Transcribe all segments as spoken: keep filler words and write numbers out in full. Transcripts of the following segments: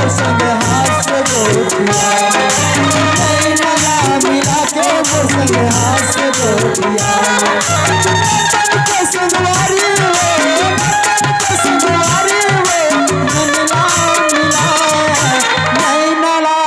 संग हाथ से गोटिया, नैना ला मिला के वो संग हाथ से गोटिया। नंदन के संगवारी वो, नंदन के संगवारी वो, नैना मिला, नैना ला।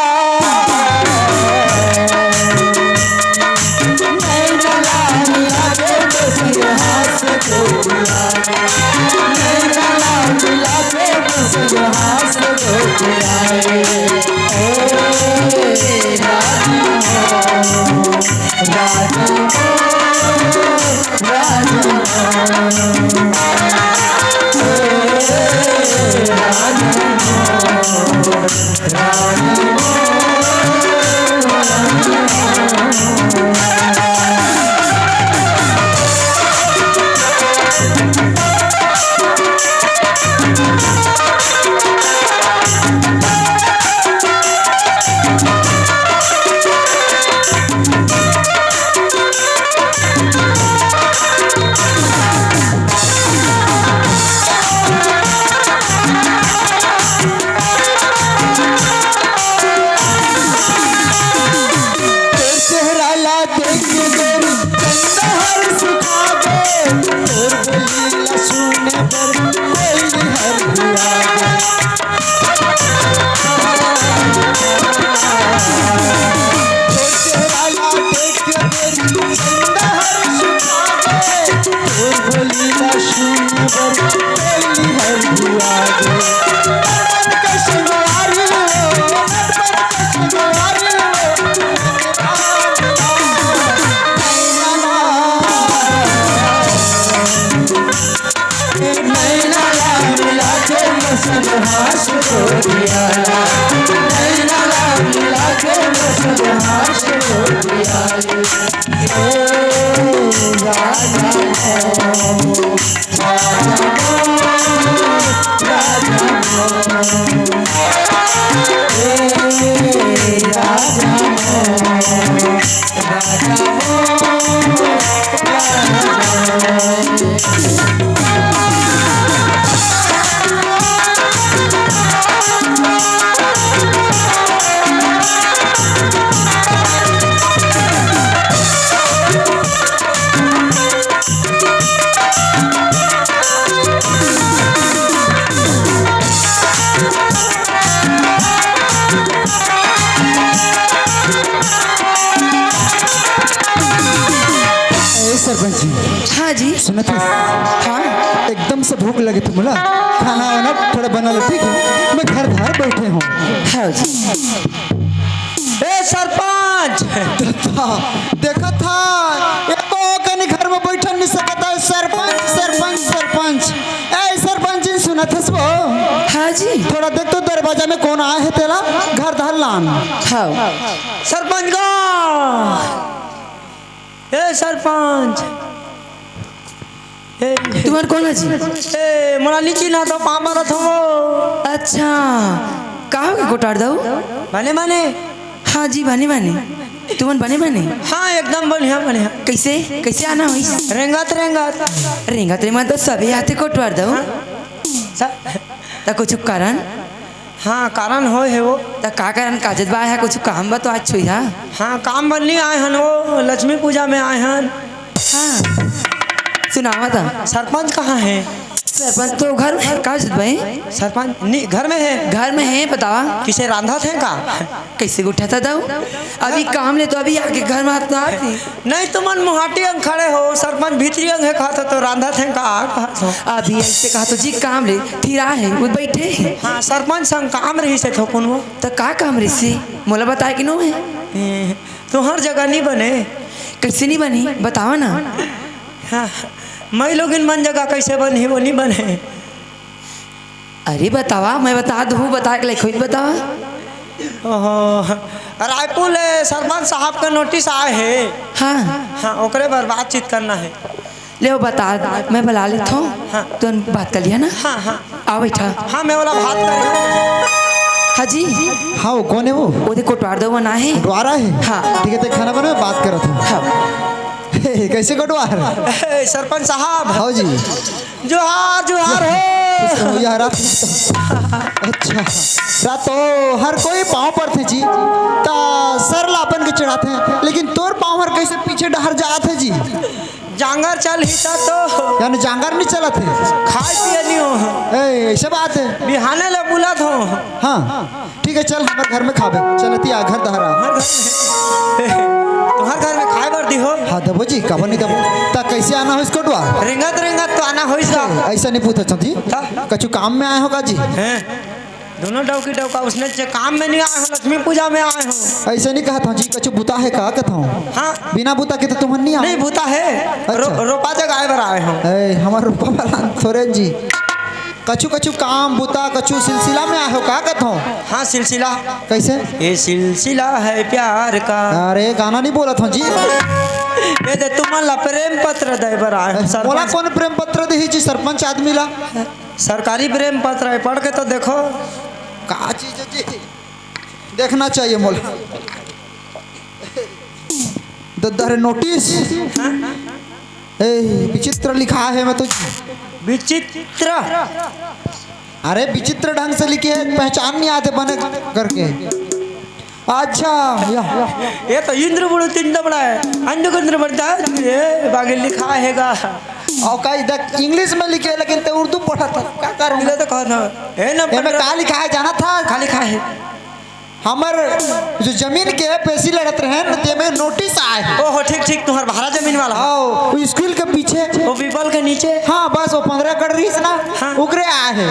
तोर चेहरा ला देख के गोरी, चंदा हर सुखावे। तोर बोली ला सुने बर कोयल हर भी आवे। तोर चेहरा ला देख के गोरी, चंदा हर सुखावे। तोर बोली ला सुने बर कोयल हर भी आवे। नंदन के संगवारी वो, नंदन के संगवारी वो। नैना ला मिला के मसन हास गोरिया, नैना ला मिला के मसन हास गोरिया। ए राजा हो, राजा हो, राजा हो। ए राजा हो, राजा हो, राजा हो। ए सरपंच जी, हाँ जी। सुनत हस? हाँ। एकदम से भूख लगे थे मोला, खाना वाना थोड़ा बना ले, ठीक है? मैं घर धार बैठे हूँ। हाँ जी। ए सरपंच, देखा, देखा था, एको कनी घर में बैठन नहीं सकता है, सरपंच, सरपंच, सरपंच। ए सरपंच जी, सुनत हस वो? हाँ जी। थोड़ा देख तो दरवाजा में कौन आए है तेला, घर धार लान। हाँ। सरपंच गा। ए सरपंच। ए, तुमन कोन हव जी? ए, मोला नी चिन्हा तो पाँव परत हवं। अच्छा, का होगे कोटवार दाऊ? बने बने। हाँ जी, बने बने। तुमन बने बने? हाँ, एकदम बढ़िया, बढ़िया। कइसे, कइसे आना होइस? रेंगत, रेंगत। रेंगत, रेंगत तो सबे आथे कोटवार दाऊ। हाँ। स- त कुछ कारण? हाँ, कारण होय हे वो। त का कारण काजत बा हे, कुछ काम बा तो आज छुई हा? हाँ, काम बर नी आए हन वो, लक्ष्मी पूजा में आए हन। हाँ, सुनावा त। सरपंच कहाँ हे? सरपंच तो घर में हे, का जत भाई? सरपंच नी, घर में हे। घर में हे, बतावा। किसे रांधत हे का? कइसे उठा था दाऊ? अभी काम ले तो अभी आके घर में हाथ ना आती। नहीं, तुमन मुहाटी अंग खड़े हो, सरपंच भीतरी अंग हे, कहा था तो रांधत हे का? कहा था। अभी ऐसे कहा तो जी काम ले, फिर आ हे, वो बैठे हे। हाँ, सरपंच संग काम रहिसे थोकुन वो। त का काम रहिसे? मोला बताए कि नो हे? ए, तुहर जगह नी बने। कइसे नी बने? बतावा ना। हाँ, मैं लोगिन मन जगह कइसे बनही, वो नी बने। अरे बतावा, मैं बता दूँ, बताए के लायक होई त बतावा। ओहो, रायपुर ले सरपंच साहब का नोटिस आए हे। हाँ। हाँ, ओकरे बर बातचीत करना हे। ले वो बता, मैं बला लेथों। हाँ। तुमन बात कर लिहा ना। हाँ, हाँ। आ बैठा। हाँ, मैं वाला बात कर। हाँ जी। हाँ, वो कोन हे वो? वो दे कोटवार दाऊ मन आए हे। कोटवार आए हे? हाँ। ठीक हे, ते खाना बना, मैं बात करत हूँ। हाँ। हे, कइसे कोटवार? ए, सरपंच साहब। हाँ जी। जोहार, जोहार हो। खुश रहो यार, आप तो। अच्छा, रातो हर कोई पाँव परथे जी, त सर ला अपन के चढ़ाथे, लेकिन तोर पाँव हर कइसे पीछे डहर जात हे जी? जांगर चलही त तो। यानी जांगर नहीं चलत हे? खाए पिए नहीं हो। ए, ऐसे बात है। बिहाने ले बुलत हो। हाँ, ठीक है, चल हमर घर में खाबे। चलती आ घर दहरा। हमार घर में। तुम्हार घर में खाए बर दी हो? हाँ, देबो जी, काबर नहीं देबो? त कैसे आना होइस कोटवा? रेंगत रेंगत तो आना होइस का? ऐसा नहीं पूछत हँव जी। त? कछु काम में आए हो का जी? हैं? दोनों डौकी डौका उसने जे काम में नहीं आए हो, लक्ष्मी पूजा में आए हो। ऐसे नहीं कहत हँव जी, कछु बुता है का कहत हँव? हाँ। बिना बुता के तो तुमन नहीं आए। नहीं, बुता है। अच्छा। रो-, रोपा जगाए बर आए हो। ए, हमार रोपा वाला थोरे जी। कछु कछु काम बुता, कछु सिलसिला में आए हो का कहत हँव? हाँ, सिलसिला। कैसे? ये सिलसिला है प्यार का। अरे, गाना नहीं बोलत हँव जी। ये दे तुमन ला प्रेम पत्र दे बर आए हो, सरपंच। मोला कौन प्रेम पत्र देही जी, सरपंच आदमी ला? सरकारी प्रेम पत्र है, पढ़ के तो देखो। का चीज है जी? देखना चाहिए मोला। दद्दा रे नोटिस। ए, विचित्र लिखा है मैं तो। विचित्र? अरे, विचित्र ढंग से लिखे है, पहचान नहीं आते बने करके। अच्छा, या। ये तो इंद्र बुड़ो तीन दबड़ा है, अंड गुंद्र बनता है, ये बागे लिखा है गा। और कई देख, इंग्लिश में लिखे, लेकिन ते उर्दू पढ़त हस, का करूँ? ये तो कहा था, ए ना ये में पढ़ का लिखा है, जानत हस? का लिखा है? हमर जो जमीन के पेशी लड़त रहे न, ते में नोटिस आए हे। ओहो, ठीक, ठीक, तुम्हार भारा जमीन वाला। हाँ, वो स्कूल के पीछे। वो पीपल के नीचे। हाँ, बस वो पंद्रह एकड़ रहिस ना, हाँ। ओकरे आए हे।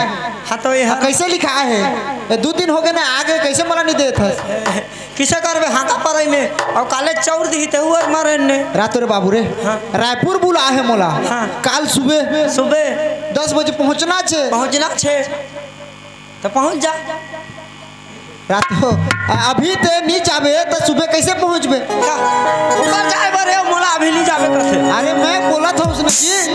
हाँ, तो ये हाँ, हर कैसे लिखा है? ये दू दिन हो गए ना, आगे कैसे मला नहीं देत हस? किसे करबे हाँका परई में? और काले चौर दिही ते हुआ मारे ने। रातो रे बाबू रे, हाँ। रायपुर बुला है मोला। हाँ। काल सुबह सुबह दस बजे पहुँचना छे। पहुँचना छे, तो पहुँच जा। रातो, अ-, अभी ते नहीं जाबे, तो सुबह कैसे पहुँचबे? का? ऊपर जाए बर हे, मोला अभी नहीं जाबे कथे। अरे, मैं बोलत हँव उसने जी,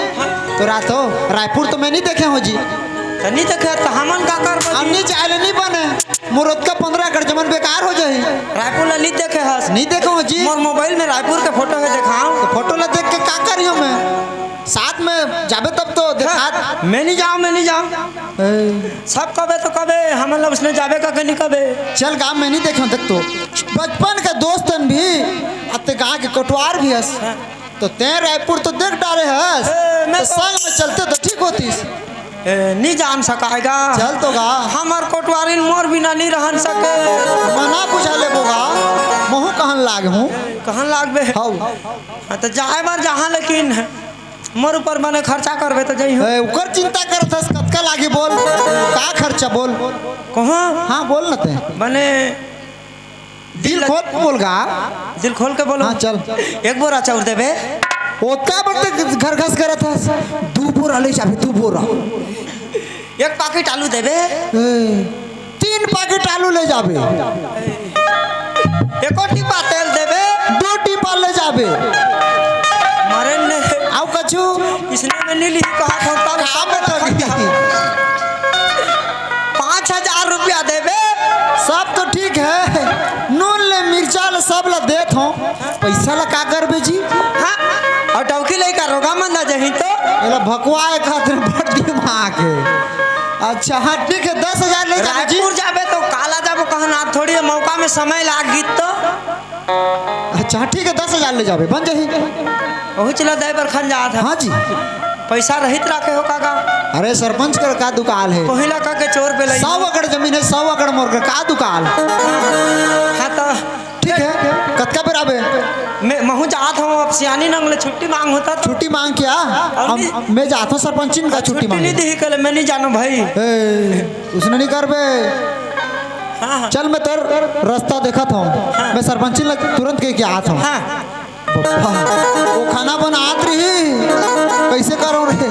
तो रातो, रायपुर तो मैं नहीं देखे हँव जी। तो नहीं देखे, तो हमन का कर हम नहीं जाए ले नहीं बने। मोर ओतका पंद्रह एकड़ जमीन बेकार हो जाही। रायपुर ला नहीं देखे हस? नहीं देखे हँव जी। मोर मोबाइल में रायपुर के फोटो है, देखाओ। तो फोटो ला देख के का करियो मैं? साथ में जाबे तब तो देखा। हाँ, मैं नहीं जाऊँ, मैं नहीं जाऊँ। ए। सब कबे तो कबे, हमन ला उसने जाबे का के नहीं कबे। चल गा, मैं नहीं देखे हँव, देख तो। बचपन के दोस्तन भी, अते गा के कोटवार भी हस। हाँ। तो तैं रायपुर तो देख डारे हस, ए, मैं तो तो संग में चलते तो ठीक होतिस। ए, नहीं जान सकाएगा। चल तो गा। हमर कोटवारिन मोर बिना नहीं रहन सके। मना बुझा लेबो गा, महूँ कहन लाग हूँ। कहन लाग बे। हौ। हाँ, तो जाए बर जहाँ, लेकिन मोर ऊपर मने खर्चा करबे तो जइहूँ। ए, उकर चिंता करत हस, कतका लागी बोल? का खर्चा बोल? कहाँ? हाँ, बोल न ते। मने दिल खोल के बोल गा। दिल खोल के बोलो। हाँ, चल। एक बोरा चाउर देबे। ओतका बड़ ते घर घस करत हस। दू बोरा ले जाबे, दू बोरा। एक पाकिट आलू देबे। ए, तीन पाकिट आलू ले जाबे। एको टीपा तेल देबे। दो टीपा ले जाबे। मरे ने। आउ कछु? इसने में नहीं लिही कहा था, तब का सब में तो खा गया। पाँच हजार रुपया देबे। सब तो ठीक है, नून ले, मिर्चा ले, सब ला देत हँव, पैसा ला का करबे जी? हाँ, और डौकी लइका रोगा मंदा जही तो? एला भकवाए खातिर बड़ दिमाग है। अच्छा, हाँ, ठीक है, दस हजार ले जाबे जी। रायपुर जाबे तो काला जाबो, कहना थोड़ी है, मौका में समय लाग गीत तो। अच्छा, ठीक है, दस हजार ले जाबे, बन जाही। पहुँच ला दे बर खन जात है। हाँ जी। पैसा रहित राखे हो काका? अरे, सरपंच कर का दुकाल है? कोहिला का के चोर पे लई। सौ एकड़ जमीन है, सौ एकड़ मोर कर का दुकाल? हाँ, तो ठीक है, कतका बेर आबे? मैं, महूँ जात हूँ, अब सियानी नंग ले छुट्टी मांग होता तो। छुट्टी मांग क्या? अब हम, नहीं। मैं जात हूँ सरपंचिन का छुट्टी छुट्टी मांग। नहीं दी कल, मैं नहीं जानू भाई। ए, उसने नहीं करबे। हाँ, हाँ। चल, मैं तेर रास्ता देखत हूँ। हाँ। मैं सरपंचिन ला तुरंत कह के आत हूँ। हाँ। बप्पा, वो खाना बनात रही, कैसे करो रे?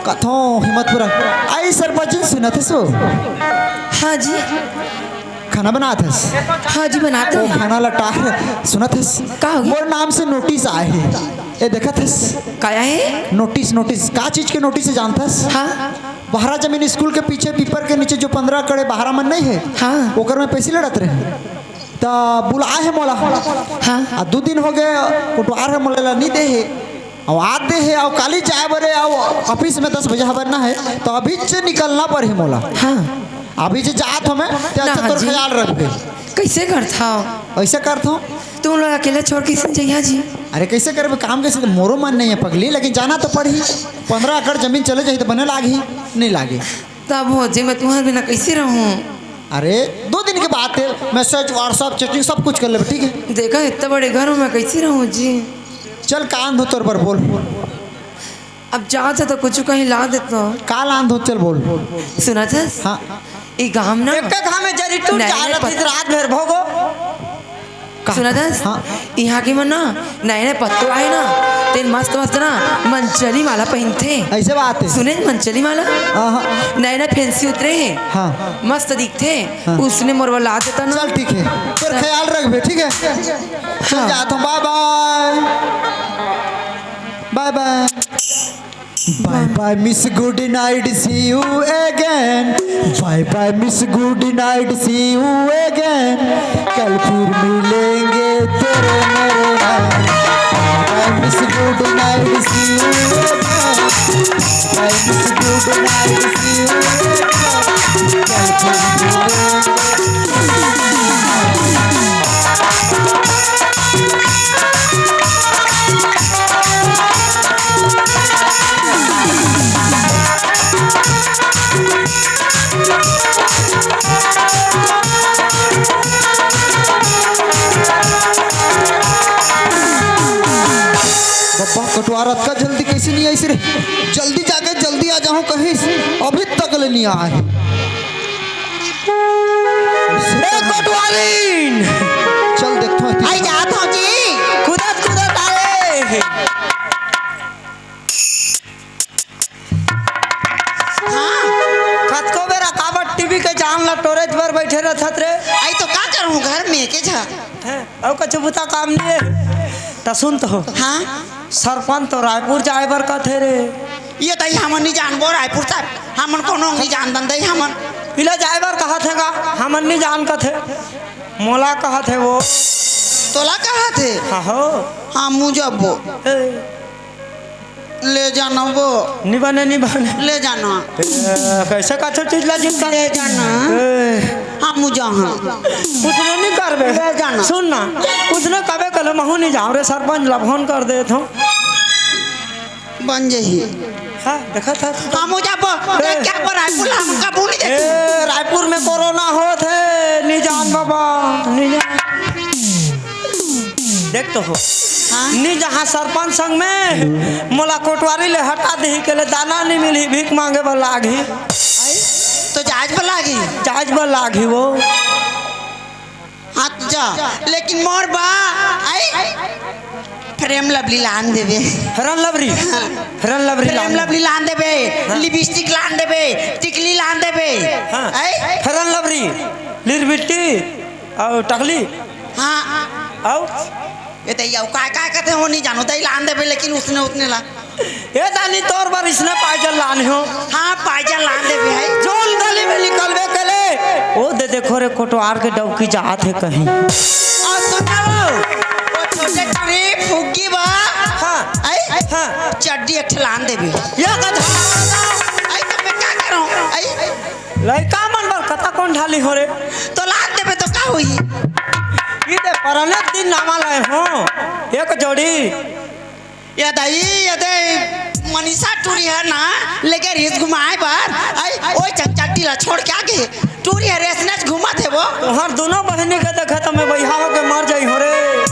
कथो हिम्मत पूरा। आई सरपंचिन, सुनत हस वो? हाँ जी। खाना बनात हस? हाँ जी, बनात हूँ। खाना लटा, सुनत हस? का हो गया? मोर नाम से नोटिस आए हे। ए, देखत हस? का आए हे? Notice, notice. का चीज के नोटिस हे जानत हस? हाँ। बहरा जमीन स्कूल के पीछे पीपर के नीचे जो पंद्रह एकड़ बहरा मन नहीं है? हाँ। ओकर में पैसे लड़त रहे। त बुलाए हे मोला। हाँ। आ दू दिन हो गए, कोटवार हे मोला ला नहीं दे हे। अउ आत दे हे, अउ काली जाए बर हे, अउ ऑफिस में दस बजे हबर ना हे, तो अभी से निकलना पड़ही मोला। हाँ। अभी से जात हो मैं, ते ना अच्छा तोर जी। ख्याल रखबे। कैसे करथा? ऐसे करथा। तुम लोग अकेले छोड़ के कैसे जइहा जी? अरे कैसे करबे काम, कैसे? मोरो मन नहीं है पगली, लेकिन जाना तो पड़ही। पंद्रह एकड़ जमीन चले जाही तो बने लागही, नहीं लागे। तब हो जे, मैं तुम्हारे बिना कैसे रहूं? अरे, दो दिन के बात है, मैसेज, WhatsApp, चैटिंग सब कुछ कर लेबे, ठीक है? देखा, इतना बड़े घर में मैं कैसे रहूं जी? चल, कान धो तोर बर, बोल। अब जात हे तो कुछ कहीं ला देता। का लान धो, चल बोल। सुनत हस? हाँ। ई गांव ना एक घाम में जरी टूट नहीं, जा नहीं, रहा, पत- रात भर भोगो। का? सुनत हस? हाँ। इहाँ के मन ना नए नए पत्तो आए ना, तेन मस्त मस्त ना मनचली माला पहिनथे। ऐसे बात है। सुने मनचली माला? हाँ, हाँ। नए नए फैंसी उतरे हैं। हाँ। मस्त दिखथे। हाँ। उसने मोर बर ला देता ना। चल ठीक है, तोर ख्याल रखबे, ठीक है? चल हाँ। जाता हूँ, बाय बाय। बाय बाय। Bye bye miss, good night, see you again. Bye bye miss, good night, see you again. कल फिर मिलेंगे तेरे मेरे नाम। Bye bye miss, good night, see you again. Bye bye miss, good night, see you again. कल फिर मिलेंगे। बब्बा कटवार अतका जल्दी कैसे नहीं आइस रे? जल्दी जाके जल्दी आ जाहूं कहिस, अभी तक ले नहीं आए। ए कोटवारिन! चल देखथों। आई जात हूँ जी। कूदत कूदत आए। हाँ। कतको बेरा काबर टीवी के जान ला टोरेज बर बैठे रहत रे? आई तो का करूँ घर में के झा। हैं? अउ कछु बुता काम नहीं है। त सुन तो। हाँ। सरपंच तो रायपुर जाए बर कथे रे। ये तो हमन नहीं जानबो रायपुर तक। हमन कोनो नहीं जान दन दई हमन। इला जाए बर कहत हे का? हमन नहीं जान कथे। मोला कहत हे वो। तोला कहत हे? हाँ हो। हाँ, मुँह जब्बो। ए। ले जाना वो। निबाने, निबाने। ले जाना। ए, कैसे कथो चीज ला जिनका? ले जाना। ए। हाँ, मुँह जा हाँ। कुछ नहीं करबे। ले जाना। सुन ना, कुछ न कबे कल महू नहीं जाओ रे, सरपंच ला फोन कर दे तो। बन जही। हाँ, देखा था। हम हो जाबो। ए। क्या पर रायपुर हम कबू नहीं ए, जाती। रायपुर में कोरोना होत हे, नहीं जान बाबा, नहीं जान। देख तो हो। हाँ? नहीं जहाँ सरपंच संग में मोला कोटवारी ले हटा दही के ले दाना नहीं मिली, भीख मांगे बर लागी। आई? तो जाज बर लागी। जाज बर लागी वो। हाँ, जा, लेकिन मोर बा, आई, फेयर लवली लान देबे। Fair lovely? हाँ। फेयर लवली फेयर लान लवली लान देबे, हाँ। लिपस्टिक लान देबे, टिकली लान देबे। हाँ। आई? फेयर लवली, लिरबिट्टी, अउ टकली। हाँ। अउ? ये तो ये का, का कहते हो, नहीं जानो, तई लान देबे, लेकिन उसने उतने ला। ए दानी तोर बर इसने पायजन लाने हो। हाँ, पायजन लान देबे है। जोन गली में निकलबे कले। ओ दे देखो रे, कोटवार के डौकी जात हे कहीं। और सुन ना वो, वो छोटे टरी फुग्गी बा। हाँ। आई? हाँ। चड्डी एक ठे लान देबे। या का धमाल बा। आई तो मैं का करूँ? आई? लइका मन बर कता कौन ढाली हो रे? तो लान देबे तो का होई? ई दे परने दिन नामा लाए हो। एक जोड़ी। ये दाई, ये दे मनीषा टूरी हे ना, लेके रेस घुमाए बर, आई, ओए चंचल टीला छोड़ के आगे, टूरी हे रेस नेच घूमत हे वो। तोहर दोनों बहिनी के देखे त मैं बहिहा होके मर जाई हो रे।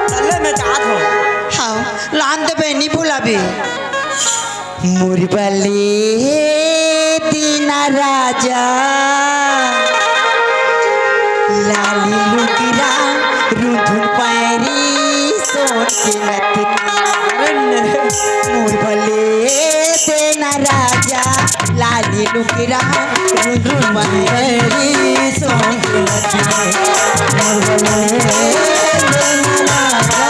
तले में जात हो। हाँ, लान देबे, नहीं भुलाबे। मुरबले दीना राजा, लाली लुगिरा, रुंधुन पैरी, सोन के नथनी। मुरबले दीना राजा, लाली लुगिरा, रुंधुन पैरी, सोन के नथनी। मुरबले दीना राजा,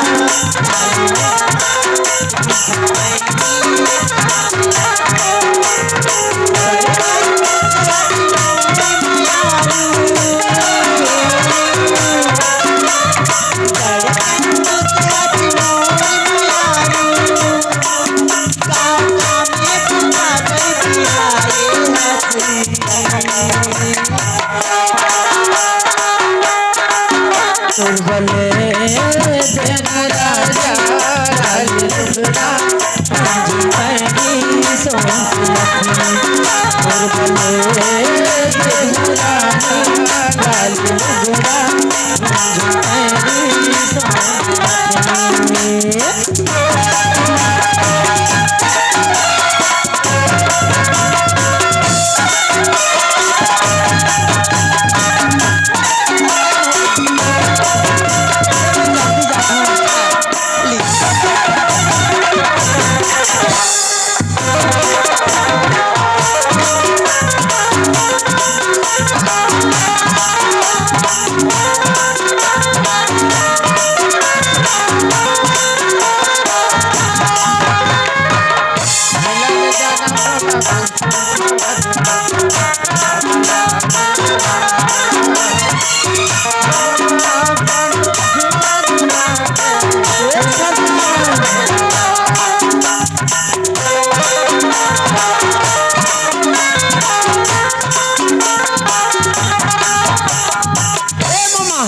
ए ममा,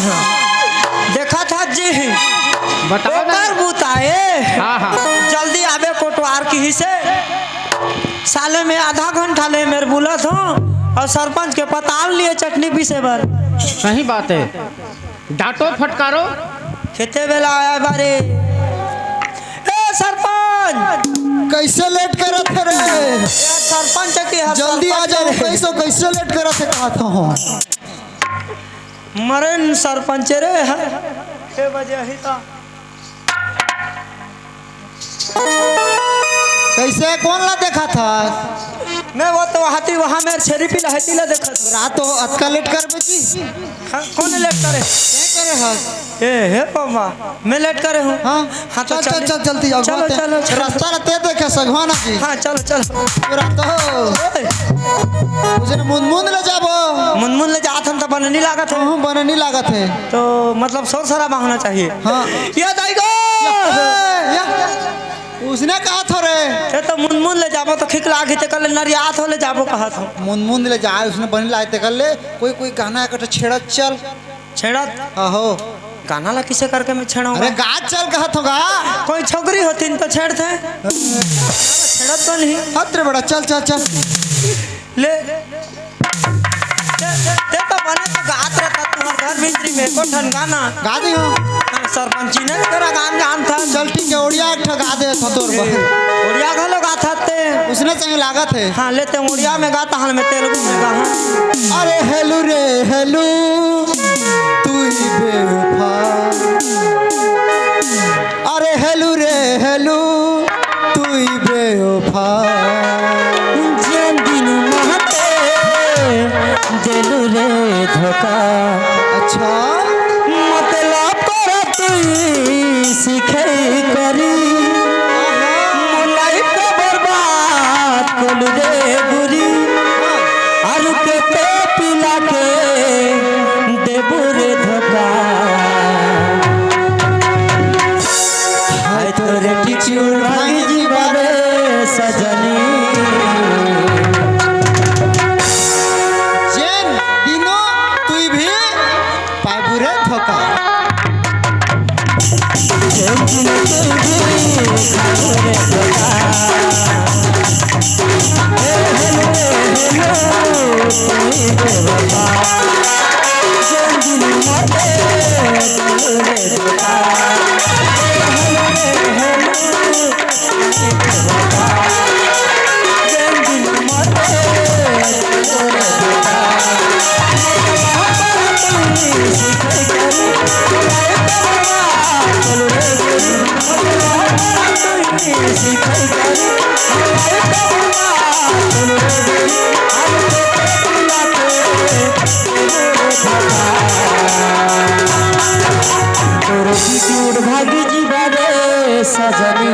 देखा था जी, बताओ ना। ओकर बुता ए। हाँ, हाँ। जल्दी आबे कोटवार किहिसे। साले में आधा घंटा ले मेर बुलत हों अउ सरपंच के पताल लिए चटनी पीसे बर। सही बात हे, डांटो फटकारो। खेते बेला आया बारे। ए सरपंच, कइसे लेट करत हे रे? ए सरपंच के ह, जल्दी आ सरपंच जाओ, रे। कइसे, कइसे लेट करत हे कहत हों। मरे न सरपंच रे, ह। छह बजे ही त। कइसे, कोन ला देखत हस? मैं वो तो हाथी वहाँ मेर छेरी पीला है, पीला देखत। रात हो अतका लेट करबे जी? हाँ, कोन लेट करे? के करे हस? ए, हे बाबा, मैं लेट करे हूँ। हाँ, हाँ, तो चल, चल, चल। चल, जल्दी आओ, चलो, बात है। चलो, चलो। रास्ता रहते देखे सगवाना जी। हाँ, चलो, चलो। रात हो। ओए। उजने मुनमुन ले जाबो। मुनमुन ले जात हन त बने नहीं लागत है। हूँ, बने नहीं लागत है। तो मतलब शोर शराबा होना चाहिए। हाँ। या दाई गो। या, या। उसने कहा थो रे। ये तो मुनमुन ले जाबो तो खिक लागी, ते कल नरियात हो ले जाबो कहा थो। मुनमुन ले जाए, उसने बने लाए, ते कल ले कोई, कोई गाना एक ठो छेड़त चल। छेड़त? आहो। गाना ला किसे करके मैं छेड़ाऊंगा? अरे गा चल कहा थो गा। कोई छोकरी होती न तो छेड़ते। छेड़त तो नहीं। हत रे बड़ा, चल, चल, चल। ले। ते, ते, ते तो बने तो गात रहता तुम्हार घर भीतरी में, को ठन गाना। गा दी हूँ। हाँ, सरपंची ने तेरा गान जानत हस। चल ठीक है, ओड़िया एक ठो गा दे था तोर बर। ओड़िया घलो गात हस ते। उसने सही लागत है। हाँ, ले ते ओड़िया में गात हन, मैं तेलुगु में गा, हाँ। अरे हेलू रे हेलू, तू ही बेवफा। अरे हेलू रे हेलू, तू ही बेवफा। जेन दिन मोहते देलू रे धोखा। अच्छा। मतलब कर तू ही सिखे करी। मोर लाइफ के बर्बाद कोलू रे बुरी। आरु के पे पिला के देबू रे धोखा। हाय तोरे टिचुर भांगी जी बारे सजनी। जेन दिनो तुई भी पाबू रे धोखा। तोर टिचुर भागी जी बारे सजनी।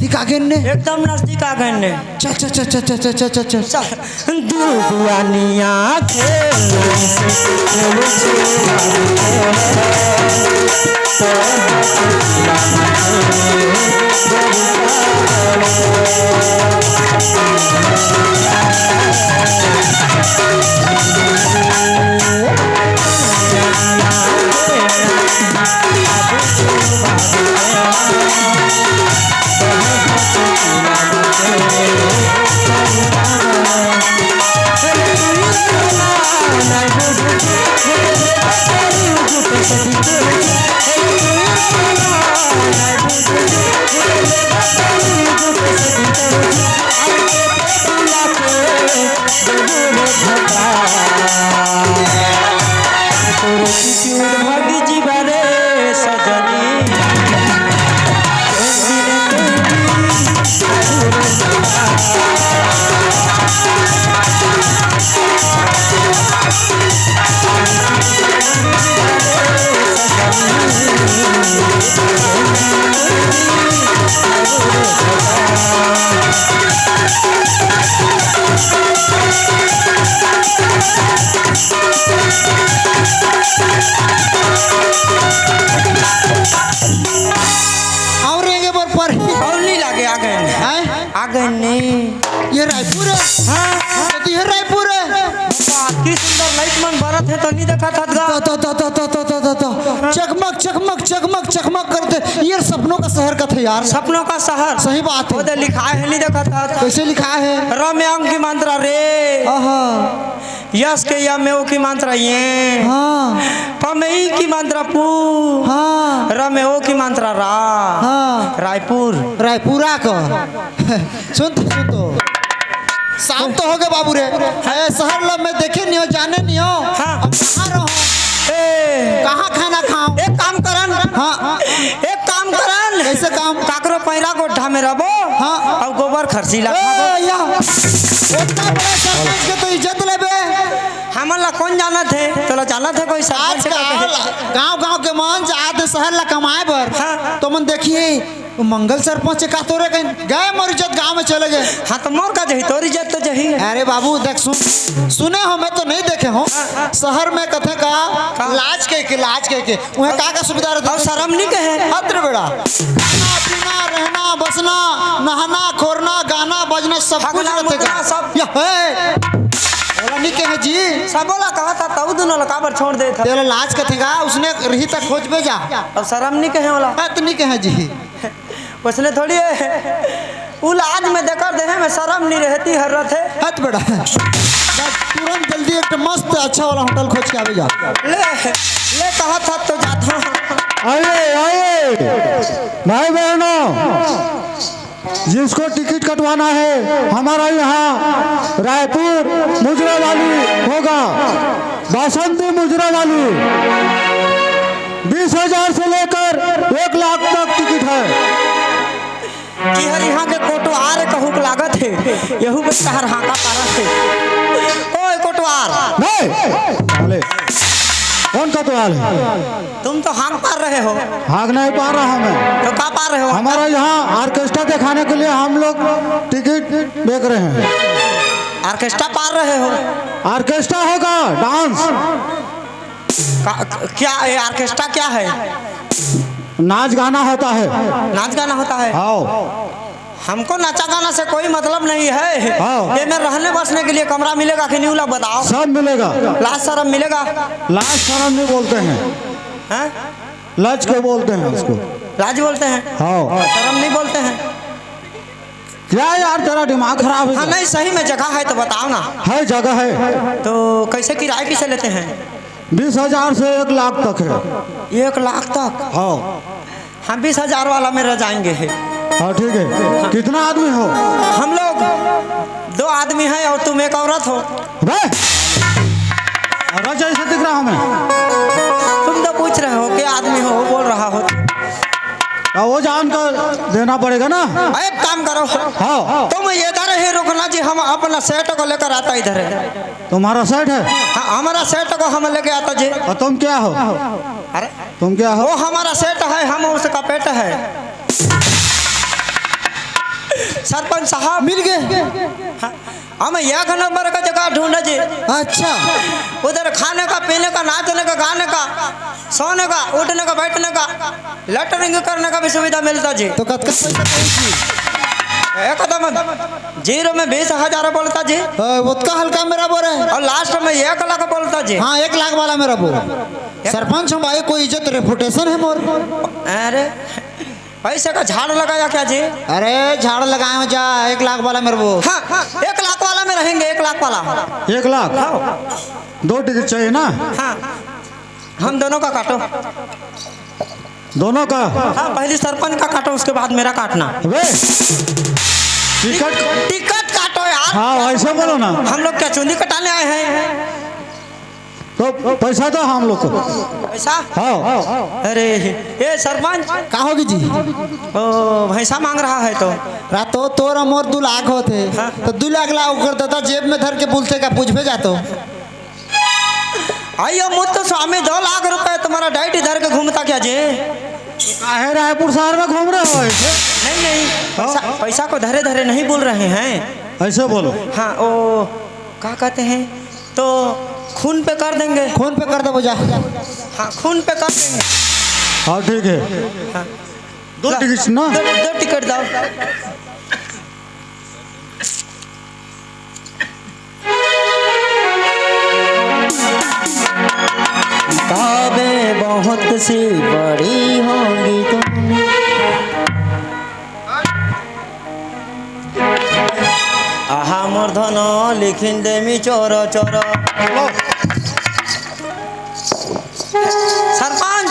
नजदीक आ गेन ने। एकदम नजदीक आ गेन ने। चल, चल, चल। चल, दुनिया खेल अउ रेंगे बर परही। अउ नी लागे, आ गेन। हैं? आ गेन नी। ये रायपुर हे? हाँ, हाँ। तो ये रायपुर हे? वाह, की सुंदर लाइट मन बरत हे, तो नी देखत हस गा। तो, तो, तो। हाँ। चकमक, चकमक, चकमक, चकमक करथे। ये सपनों का शहर कथे यार। सपनों का शहर। सही बात हे। ओ दे लिखाय हे, नी देखत हस। कैसे लिखाय हे? र म या ओं की मात्रा रे। आहा। य स के या म ए ओ की मात्रा ये। हाँ। प म ए ई की मात्रा पू। हाँ। र म ए ओ की मात्रा रा। हाँ। रायपुर। रायपुरा का। सुन तो, सुन तो। शाम तो हो गे बाबू रे। ए, शहर ला मैं देखे नी हों, जाने नी हों। हाँ। अब कहाँ रहूँ? ए। कहाँ खाना खाऊँ? एक काम करन। हाँ। एक काम करन। कैसे काम? काकरो पैरा गोड्डा में रहबो। हाँ। अउ गोबर खरसी ला ए, खाबो। या। ओतना बड़ा सरपंच के तो इज्जत लेबे। हमन ला कोन जानत हे? तोला जानत हे कोई सरपंच के? आजकल गाँव-गाँव के मन जात हे शहर ला कमाए बर। हाँ। तो मन देखिए, वो मंगल सरपंच का तोरे कहीं गए, मोर इज्जत गाँव में चले गे। हाँ, तो मोर का जही, तोर इज्जत तो जही हे। अरे बाबू, देख, सुन, सुने हों, मैं तो नहीं देखे हों। हाँ, हाँ। शहर में कथे का का? लाज कहिके, लाज कहिके। उहें का का सुविधा रहिथे? अउ शरम नी कहे। हत रे बेटा। खाना, पीना, रहना, बसना, नहाना, खोरना, गाना, बजना, सब कुछ हगना, रहिथे मुतना, का? सब। या, हे। ओला नी कहे जी। सबो ला कहत हस, तउ दूनों ला काबर छोड़ देत हस? तेला लाज कथे का, ओसने रही त खोजबे जा। अउ शरम नी कहे ओला। हत नी कहे जी। ओसने थोड़ी हे। उ लाज में देकर देहे में शरम नी रहती हर रथे। हत बेटा। बस तुरंत जल्दी एक ठो मस्त अच्छा वाला होटल खोज के आबे जा। ले, ले कहत हस तो जात हों। आइए, आइए। भाई बहनों, जिसको टिकट कटवाना है, हमारा यहाँ रायपुर मुजरा वाली होगा, बासंती मुजरा वाली, बीस हजार से लेकर एक लाख तक टिकट है। कि हर यहाँ के कोटवार कहूँ के लागत हे, यहू में तहर हाँका पारत हे। ओए कोटवार। नहीं, साले, कौन कोटवार है? तुम तो हाँक पार रहे हो। हाँक नहीं पार रहा मैं। तो का पार रहे हो? हमारा यहाँ ऑर्केस्ट्रा दिखाने के लिए हम लोग टिकट बेच रहे हैं। ऑर्केस्ट्रा पार रहे हो? ऑर्केस्ट्रा होगा, डांस। का, क्या, ये ऑर्केस्ट्रा क्या है? नाच गाना होता है। नाच गाना होता है? हाँ। हमको नाचा गाना से कोई मतलब नहीं है। हाँ। ये में रहने बसने के लिए कमरा मिलेगा कि नहीं, ओला बताओ। सब मिलेगा। लाज शरम मिलेगा? लाज शरम नहीं बोलते हैं। हैं? लाज क्यों बोलते हैं उसको? लाज बोलते हैं? हाँ। शरम नहीं बोलते हैं? क्या यार, तेरा दिमाग खराब है हाँ, क्या? नहीं, सही में जगह है तो बताओ ना। है, जगह है। तो कैसे, किराया कैसे लेते हैं? बीस हजार से एक लाख तक है। एक लाख तक? हाँ। हम बीस हजार वाला में रह जाएंगे। हाँ, ठीक है। कितना आदमी हो? हम लोग दो आदमी हैं और तुम एक औरत हो। बे! औरत जैसे दिख रहा हमें। तुम तो पूछ रहे हो कि आदमी हो, वो बोल रहा हो। हाँ, वो जान कर देना पड़ेगा ना। एक काम करो। हाँ। तुम इधर ही रुकना जी, हम अपना सेट को लेकर आता इधर है। तुम्हारा सेट है? हाँ, हमारा सेट को हम लेके आता जी। और तुम क्या हो? अरे, तुम क्या हो? वो हमारा सेट है, हम उसका पेट है। सरपंच साहब। मिल गए। हाँ, हम एक नंबर का जगह ढूंढा जी। अच्छा। उधर खाने का, पीने का, नाचने का, गाने का, सोने का, उठने का, बैठने का, लैटरिन करने का भी सुविधा मिलता जी। तो कतका पैसा चाहिए जी? एकदम जीरो में बीस हजार बोलता जी। अ, उतका हल्का मेरा बोल रहे हैं। और लास्ट में एक लाख बोलता जी। हाँ, एक लाख वाला मेरा बोल। सरपंच हूँ भाई, कोई इज्जत, रेपुटेशन है मोर। अरे, पैसे का झाड़ लगाया क्या जी? अरे, झाड़ लगाए हो जा, एक लाख वाला मेरे को। हाँ, एक लाख वाला में रहेंगे, एक लाख वाला। एक लाख? हाँ। दो टिकट चाहिए ना? हाँ, हम दोनों का काटो। दोनों का? हाँ, पहले सरपंच का काटो, उसके बाद मेरा काटना। वे, टिकट। टिकट काटो यार। हाँ, ऐसे बोलो ना। हम लोग क्या चुंदी कटाने आए हैं? तो पैसा दो हम लोग को। पैसा? हाँ। अरे, ये सरपंच। का होगी जी? ओ, भैंसा मांग रहा है तो। रातो तोर मोर दू लाख होते। हाँ। तो दू लाख ला ओकर दादा जेब में धर के बुलते का पूछबे जातो। आइयो मुत्तु स्वामी, दो लाख रुपए तुम्हारा डाइट धर के घूमता क्या जी? काहे रायपुर शहर में घूम रहे हो ऐसे? नहीं, नहीं, हाँ? पैसा, पैसा को धरे धरे नहीं बोल रहे हैं। ऐसे बोलो। हाँ, ओ, क्या कहते हैं, तो खून पे कर देंगे। खून पे कर दो जा। हाँ, खून पे कर देंगे। हाँ, ठीक है। हाँ। दो ला, टिकट ना? दो, दो टिकट दो। किताबें बहुत सी पढ़ी होंगी तुमने। आहा मोर धन लिखिन देमी चोर चोर। सरपंच।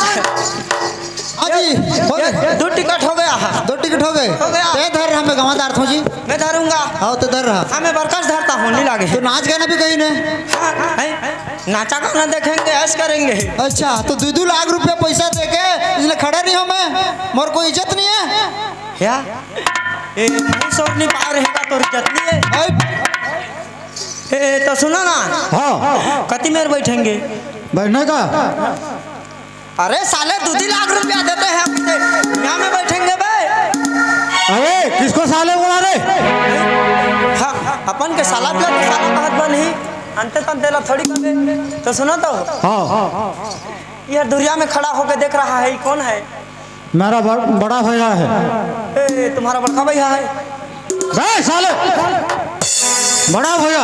हाँ जी, ये, हो ये, गए। ये दो टिकट हो गया है। दो टिकट हो गए। हो गया। ते धर हमें गंवादार थो जी। मैं धरूंगा। हाँ, तो धर रहा। हाँ, मैं बरकस धरता हूँ, नहीं लागे। तो नाच गाना भी कहीं ने। हाँ, हैं? नाचा गाना देखेंगे, ऐश करेंगे। अच्छा, तो दो दो लाख रुपया पैसा देके इसलिए खड़ा नहीं हूँ मैं, मोर कोई इज्जत नहीं है। क्या? ए, नहीं सोच नहीं पा रहे का, तो इज्जत नहीं है। ऐ। ए, तो सुनो ना। हाँ। कति मेर बैठेंगे? बैठने का? अरे साले, दो दो लाख रुपया देते हैं, यहाँ में बैठेंगे बे। अरे, किसको साले बोला रे? हाँ, अपन के साला दिया तो साला कहत बा नहीं, अंते तंते ला थोड़ी कबे। तो सुनो तो। हाँ। ये दुरिया में खड़ा होके देख रहा है, ये कौन है? मेरा ब-, बड़ा भैया है। ए, तुम्हारा बड़का भैया है? बे साले, बड़ा भैया।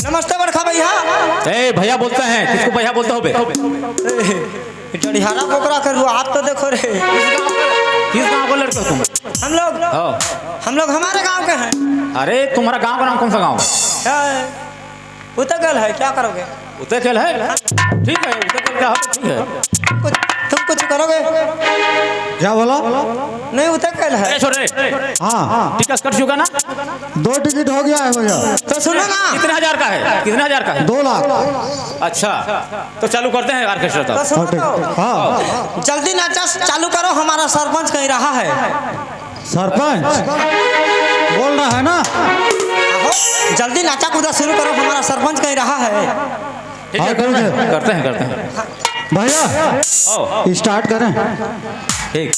नमस्ते बड़का भैया। ए, भैया बोलता है, किसको भैया बोलता हो बे? ए, डंडिहारा बोकरा कर लो, आप तो देखो रे। किस गांव के लड़के हो तुम? हम लोग, हाँ। हम लोग हमारे गांव के हैं। अरे, तुम्हारा गांव का नाम कौन सा गांव है? क्या है? उतकल है, क्या करोगे? उतकल है? ठीक है, उतकल का हो, ठीक है। तुमको, तुम कुछ करोगे? क्या बोला? नहीं, उतकल है। ए, छोड़ रे। हाँ। टिकट कट चुका ना? दो टिकट हो गया है भैया। तो सुनो ना। कितने हजार का है? कितने हजार का है? दो लाख। अच्छा, तो चालू करते हैं ऑर्केस्ट्रा तो। तो सुनो हाँ, ठीक। तो। हाँ। जल्दी नाचा चालू करो, हमारा सरपंच कहीं रहा है। सरपंच बोल रहा है ना? आहो, जल्दी नाचा कूदा शुरू करो, हमारा सरपंच कहीं रहा है। ठीक है, हाँ, करते हैं, ठीक है। करते हैं, करते हैं। भैया, आओ। स्टार्ट करें। ठीक।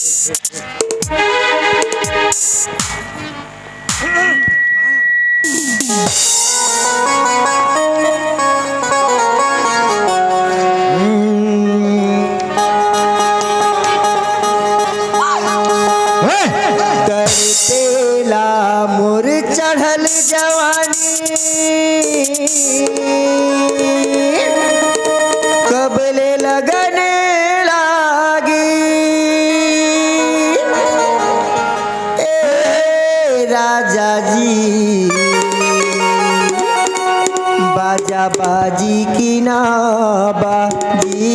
तरसेला मोर चढ़ल जवानी, कब ले लगन लागी। ए राजा जी, बाजा बाजी की ना बाजी।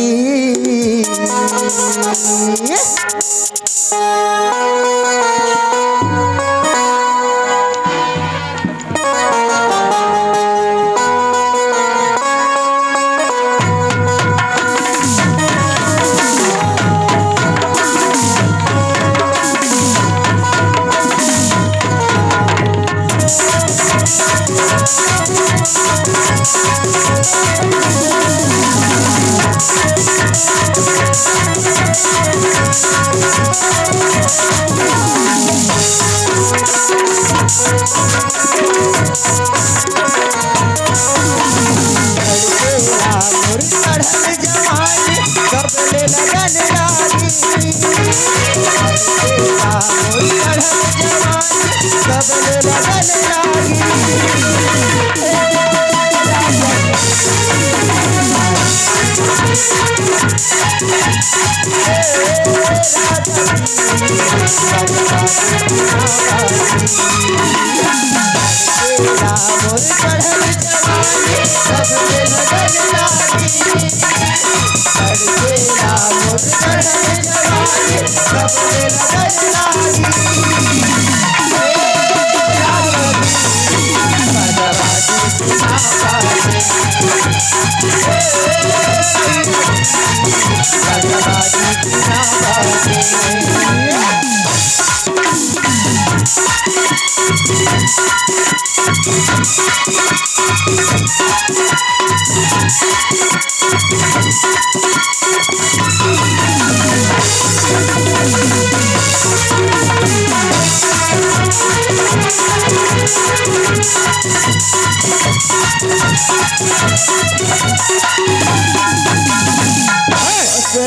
तड़पेला मोर चढ़ल जवानी, कब ले लगन लागी। तड़पेला मोर चढ़ल जवानी, कब ले लगन लागी।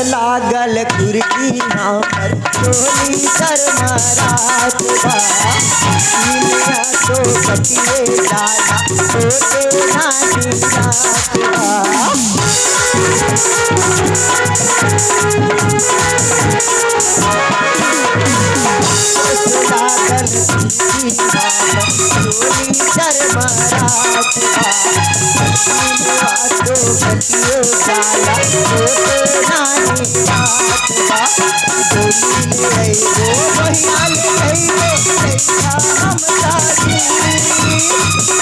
लागल कुर्की पर टोली शर्मरात बा। दुनिया तो कटिए जाला, होते नाही रात बा। लागल कुर्की पर टोली शर्मरात बा। तो कटिए जाला, होते नाही रात बा। डोली ले अइबो, बहिया ले अइबो, लइका हम साथी।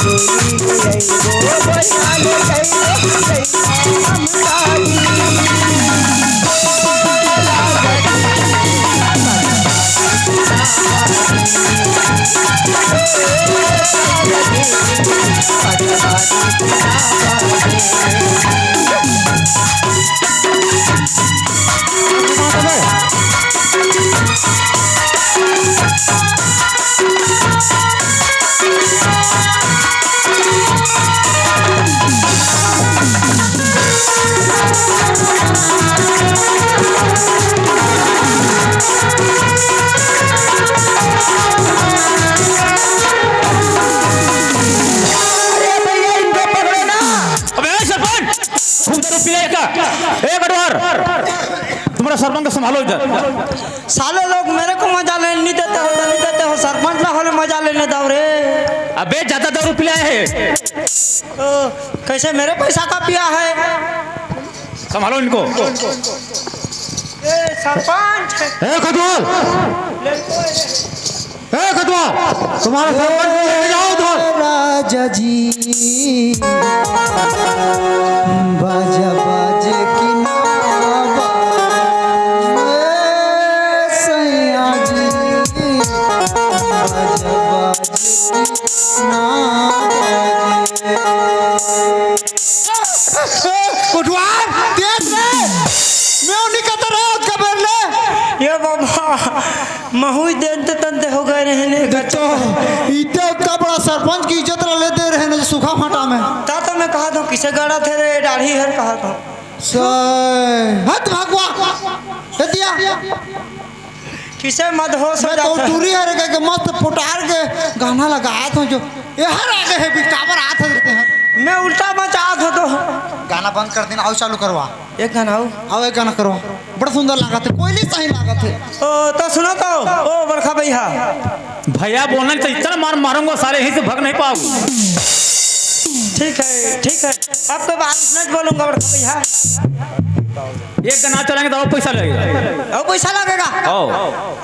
डोली ले अइबो, बहिया ले अइबो, लइका हम साथी। अरे भैया, इनको पकड़ो ना। अबे सरपंच, खूब दारू पी रहे क्या? ए कटवार, तुम्हारा सरपंच को संभालो इधर। साले लोग मेरे को मजा लेने नहीं देते हो, तो नहीं देते हो, सरपंच ला होले मजा लेने दो रे। अबे ज्यादा दारू पिलाया है। ओ, कैसे मेरे पैसा का पिया है? संभालो इनको। ए सरपंच। ए कटवार। ए कटवार, तुम्हारा सरपंच को लेके जाओ उधर। राजा जी, बाजा बाजे कि ना बाजे, सैया जी, बाजा बाजे कि ना बाजे। कोटवार, तेज रे। मैं उन्हीं का तरह कबर ले। ये बाबा, महू ही देनते तनते हो गए रहे ने। तो इतने का बड़ा सरपंच की इज्जत ला लेते रहे ने सूखा फाटा में। ता तो मैं कहा था, किसे गड़ा थे रे, दाढ़ी हर कहा था। सही। हट भगवा। हट दिया। किसे मदहोश हो मैं तो जाता है। टूरी हरे के मस्त फुटार के गाना लगात हो जो, ये हर आगे है भी काबर आत रहते हैं। मैं उल्टा मचात हो तो। गाना बंद कर देना, आओ चालू करवा। एक गाना आओ। आओ एक गाना करवा। बड़ा सुंदर लागत है, कोयली सही लागत है। ओ, तो सुनो तो, ओ बड़का भैया। भैया बोलना चाहिए, इतना मार मारूंगा साले, यहीं से भाग नहीं पाओगे। ठीक है, ठीक है, अब तो बात नहीं बोलूंगा बड़का भैया। एक गाना चलाएंगे तो और पैसा लगेगा। और पैसा लगेगा? आओ।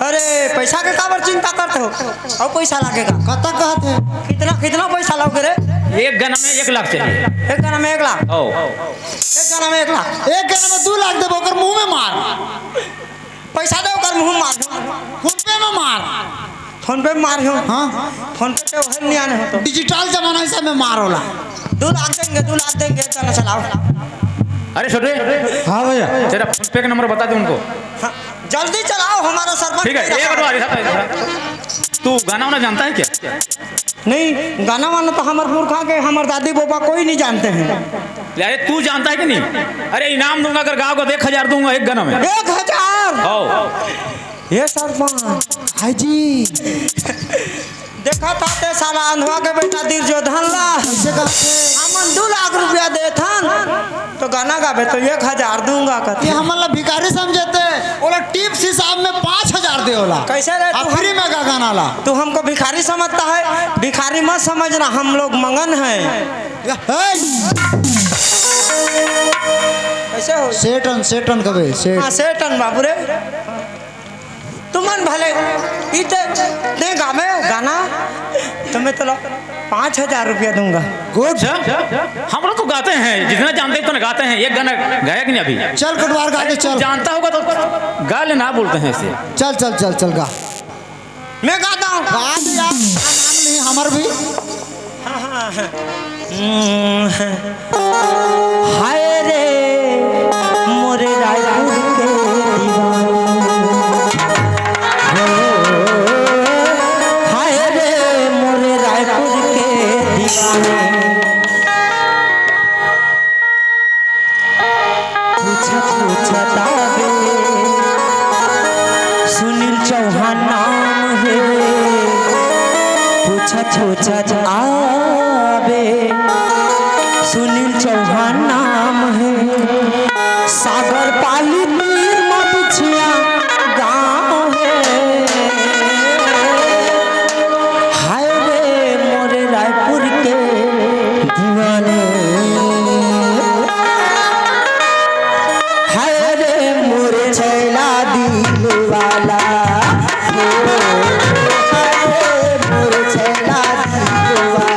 अरे, पैसा के काबर चिंता करते हो? और पैसा लगेगा। कतक कहत है? कितना, कितना पैसा लोगे रे? एक गाना में एक लाख चाहिए। एक गाना में एक लाख? आओ। एक गाना में एक लाख। एक गाना में दू लाख देबो, ओकर मुंह में मार। पैसा दे, ओकर मुंह मार। फोन पे में मार। फोन पे मार हो। हाँ। फोन पे तो है नहीं आने हो तो। डिजिटल जमाना है, सब में मार होला। दू लाख देंगे, दू लाख देंगे, गाना चलाओ। अरे छोटे, हाँ भैया। तेरा फोन पे का नंबर बता दे उनको। हाँ, जल्दी चलाओ, हमारा सरपंच ठीक है, कह रहा एक है। बार, एक बार। तू गाना वाना जानता है क्या? नहीं, गाना वाना तो हमर पुरखा के, हमर दादी बोबा कोई नहीं जानते हैं। अरे, तू जानता है कि नहीं? अरे, इनाम दूंगा, अगर गाओगा तो एक हजार दूंगा एक गाना में। एक हजार? हाँ। ये सरपंच, हाय जी। देखा था ते साला अंधवा के बेटा दुर्योधन ला। कैसे कहते? हमन दू लाख रुपया देथन, तो गाना गाबे तो एक हजार दूंगा कहते। ये हमन ला भिखारी समझते, ओला टिप्स हिसाब में पाँच हजार दे ओला। कैसे रे, आ, तू हम फ्री में गा गाना ला। तू हमको भिखारी समझता है? भिखारी मत समझना, हम लोग मंगन हैं। या, हे! कैसे हो? सेटन, सेटन कबे, सेट। हाँ, सेटन बाबू रे। तुमन भले इते दे गावे गाना, तो मैं तोला पाँच हजार रुपया दूंगा। गुड। अच्छा, हम लोग तो गाते हैं, जितना जानते हैं उतना गाते हैं। एक गाना गाया कि नहीं अभी? चल कटवार गा दे, अरे, तू चल। जानता होगा तो गा लेना, बोलते हैं इसे। चल, चल, चल, चल गा। मैं गाता हूँ। गा दे यार, नाम नहीं हमर भी। हाय रे मोरे रायपुर के दीवाने, हो, हाय रे मोरे रायपुर के दीवाने। पूछत पूछत आबे, सुनील चौहान नाम हे। पूछत पूछत आबे, सुनील चौहान नाम हे। सागर पाली तीर म बिछिया गाँव हे। हाय रे मोरे रायपुर के दीवाने, हाय रे मोरे छैला दिल वाला, हो, हाय रे मोरे छैला दिल वाला।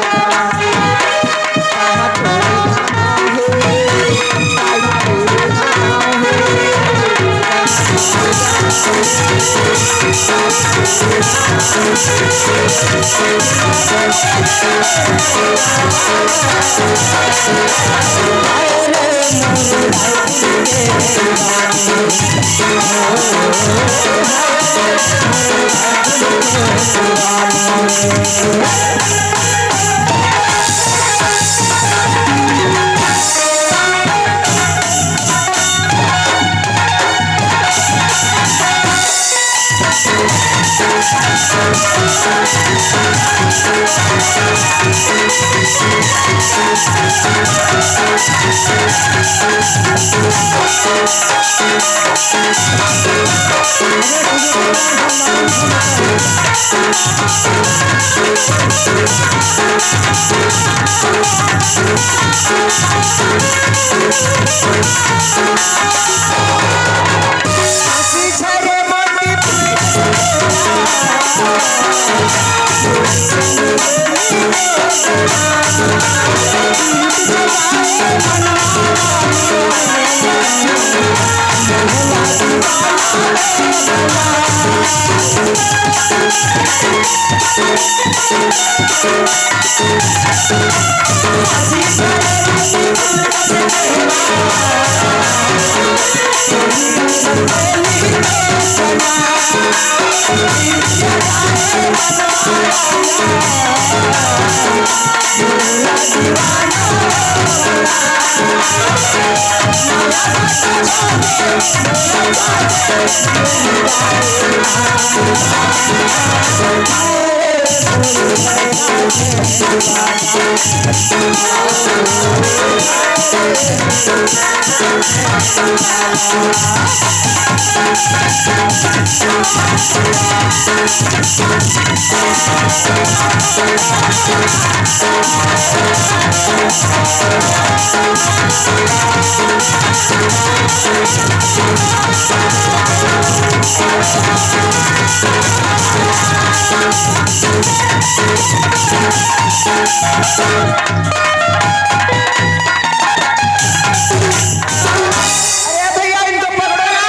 अरे भैया, इनको पकड़ो ना।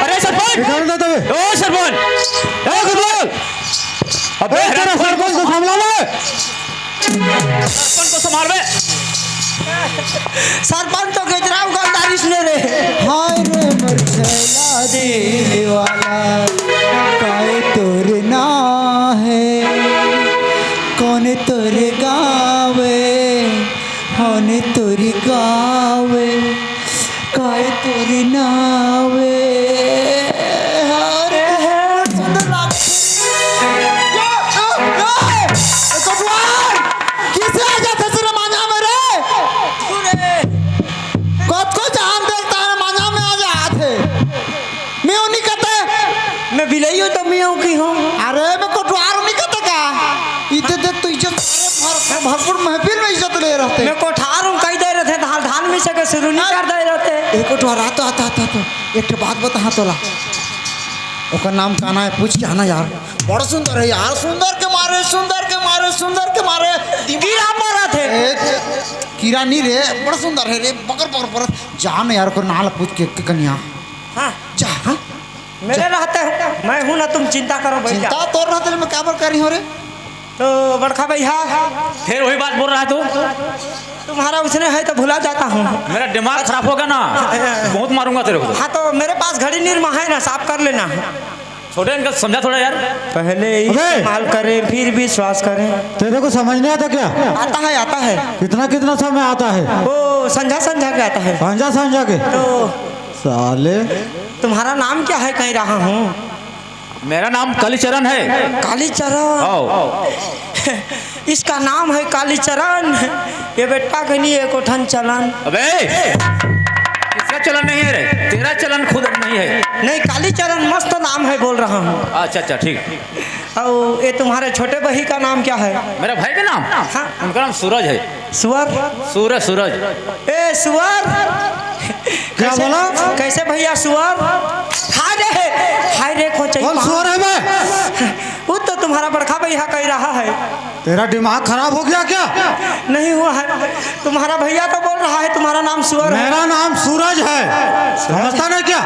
अरे सरपंच! निकाल दे तबे। ओ सरपंच! ए गुरुलाल! अबे ए, तेरा हराम सरपंच को संभाला बे। सरपंच को संभाल बे। सरपंच तो गजराव गंदारिस ने रे। हाय रे मोर छैला दिल वाला, काय तोर नाम गावे, काय तोरी नावे। अरे, सुंदर लाग-, ए, ए, ए, कोटवार, किसे आ जाथे तेरे मांझा में रे? कतको जान देखता है, मांझा में आ जाथे। मैं नहीं कहते। मैं बिलई हूँ तो मैं हूँ की हूँ। अरे, मैं कोटवार नहीं कहते का? इतने देख तो इज्जत, अरे, भर-, भरपूर महफिल में इज्जत ले रहते। मैं कोठार हूँ, कही दे रहते, धान, धान मिसे के शुरू नहीं कर दे रहते। ए कोटवार, आ तो, आ तो, आ तो, आ तो। एक ठो बात बता, हाँ, तोला। ओकर नाम का ना है, पूछ के आना यार। बड़ा सुंदर है यार, सुंदर के मारे, सुंदर के मारे, सुंदर के मारे। कीड़ा पड़त है। ए, कीड़ा नहीं रे, बड़ा सुंदर है रे, बकर, बकर, बकर। जा ना यार, ओकर नाम ला पूछ के, के कनिया। हाँ। जा, हाँ? मेरे रहते हो, मैं हूँ ना, तुम चिंता करो, बैठ जाओ। चिंता तोर रहते, मैं क्या बर करी हूँ रे? तो बड़का भैया, फिर वही बात बोल रहा है तू। तुम्हारा उसने है तो भुला जाता हूँ। मेरा दिमाग खराब होगा ना, बहुत मारूंगा तेरे को। हाँ, तो मेरे पास घड़ी निरमा है ना, साफ कर लेना। छोटे, इनका समझा थोड़ा यार। पहले अबे! इस्तेमाल करे, फिर विश्वास करे। तेरे को समझ नहीं आता क्या? आता है, आता है। कितना, कितना समय आता है? वो संझा, संझा के आता है। संझा, संझा के? तो साले। तुम्हारा नाम क्या है, कह रहा हूँ। मेरा नाम कालीचरण है। कालीचरण? आओ। इसका नाम है कालीचरण। ये बेटा के नहीं, एको ठन चलन। अबे, किसका चलन नहीं है रे? तेरा चलन खुद नहीं है। नहीं, कालीचरण मस्त नाम है, बोल रहा हूँ। अच्छा, अच्छा, ठीक। और ये तुम्हारे छोटे भाई का नाम क्या है? मेरा भाई का नाम? हाँ। उनका नाम सूरज है। सुअर? सूरज, सूरज। ए, सुअर! क्या कैसे, बोला? कैसे भैया सुअर? हाय रे, हाय रे, खोचई कौन पा- सुअर है बे? वो तो तुम्हारा बड़का भैया कह रहा है। तेरा दिमाग खराब हो गया क्या? नहीं हुआ है, तुम्हारा भैया तो बोल रहा है तुम्हारा नाम सुअर है। मेरा नाम सूरज है, समझता नहीं क्या?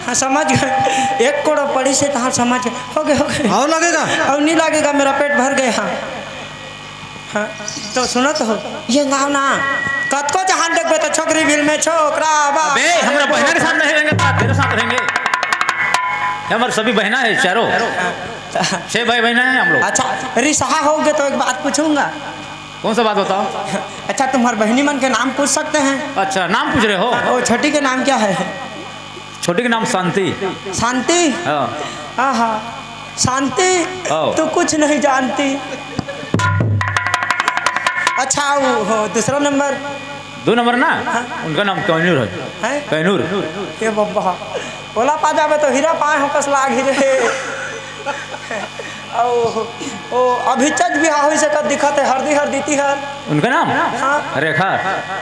हाँ, समझ गए। एक कोड़ो पड़ी से तहार समझ गए। हो गए, हो गए। और लगेगा? और नहीं लगेगा, मेरा पेट भर गया। हाँ, तो सुनत हो, ये गाँव ना, कतको जहान देखबे तो छोकरी बिल में छोकरा बा। अबे, हमरा बहिना के साथ नहीं रहेंगे, तेरे साथ रहेंगे। ये हमारे सभी बहिना है चारों, छह भाई बहिना है हम लोग। अच्छा, रिसहा होगे तो एक बात पूछूंगा। कौन सा बात बताओ? अच्छा, तुम्हार बहिनी मन के नाम पूछ सकते हैं? अच्छा, नाम पूछ रहे हो? वो छोटी के नाम क्या है? छोटी के नाम शांति। शांति? हाँ। आहा, शांति, हाँ। तू कुछ नहीं जानती। अच्छा, वो हो, दूसरा नंबर। दो नंबर ना? हाँ। उनका नाम कैनूर है। हैं? कैनूर। ये बब्बा, ओला पा जाबे तो हीरा पाए हो कस लाग ही रे। ओ, ओ, अभी चज बिहाव होइस कस दिखत हे, हरदी हरदी तिहर। उनका नाम? हाँ। रेखा।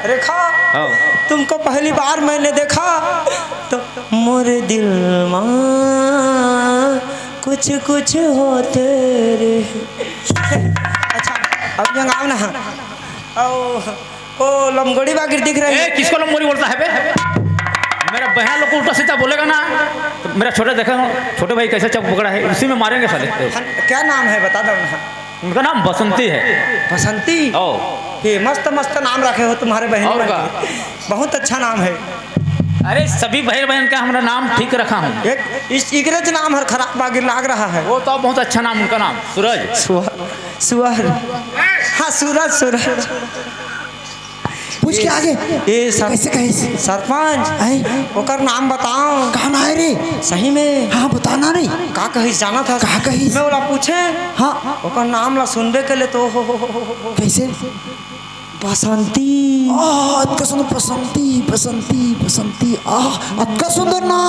रेखा, हाँ। तुमको पहली बार मैंने देखा तो मोरे दिल मा कुछ कुछ होथे रे। अच्छा, अब ये गाँव ना, हाँ। ओ, ओ लमगोड़ी बागिर दिख रही ए, है। किसको लमगोड़ी बोलता है बे? मेरा बहन लोग को उल्टा सीधा बोलेगा ना, तो मेरा छोटा देखा, छोटे भाई कैसे चप पकड़ा है, उसी में मारेंगे साले। हाँ, क्या नाम है, बता दो ना। उनका नाम बसंती है। बसंती? ओ। ये मस्त मस्त नाम रखे हो तुम्हारे बहन और मन का? के। बहुत अच्छा नाम है। अरे, सभी भाई बहन का हमरा नाम ठीक रखा हूँ। एक इस इकरेज नाम हर खराब बागिर लाग रहा है। वो तो बहुत अच्छा नाम, उनका नाम सूरज। सुअर, सुअर। हाँ, सूरज, सूरज। पूछ के आगे। ए सर-, कैसे, कैसे? सरपंच, हैं? ओकर नाम बताओ। कहाँ ना है रे? सही में। हाँ, बताना नहीं। का कहिस जानत हस? का कहिस? मैं ओला पूछे। हाँ। ओकर नाम ला सुनबे के ले तो हो, हो, हो, हो, हो। कैसे? बसंती। आह, अतका सुंदर बसंती, बसंती, बसंती। आह, अतका सुंदर ना।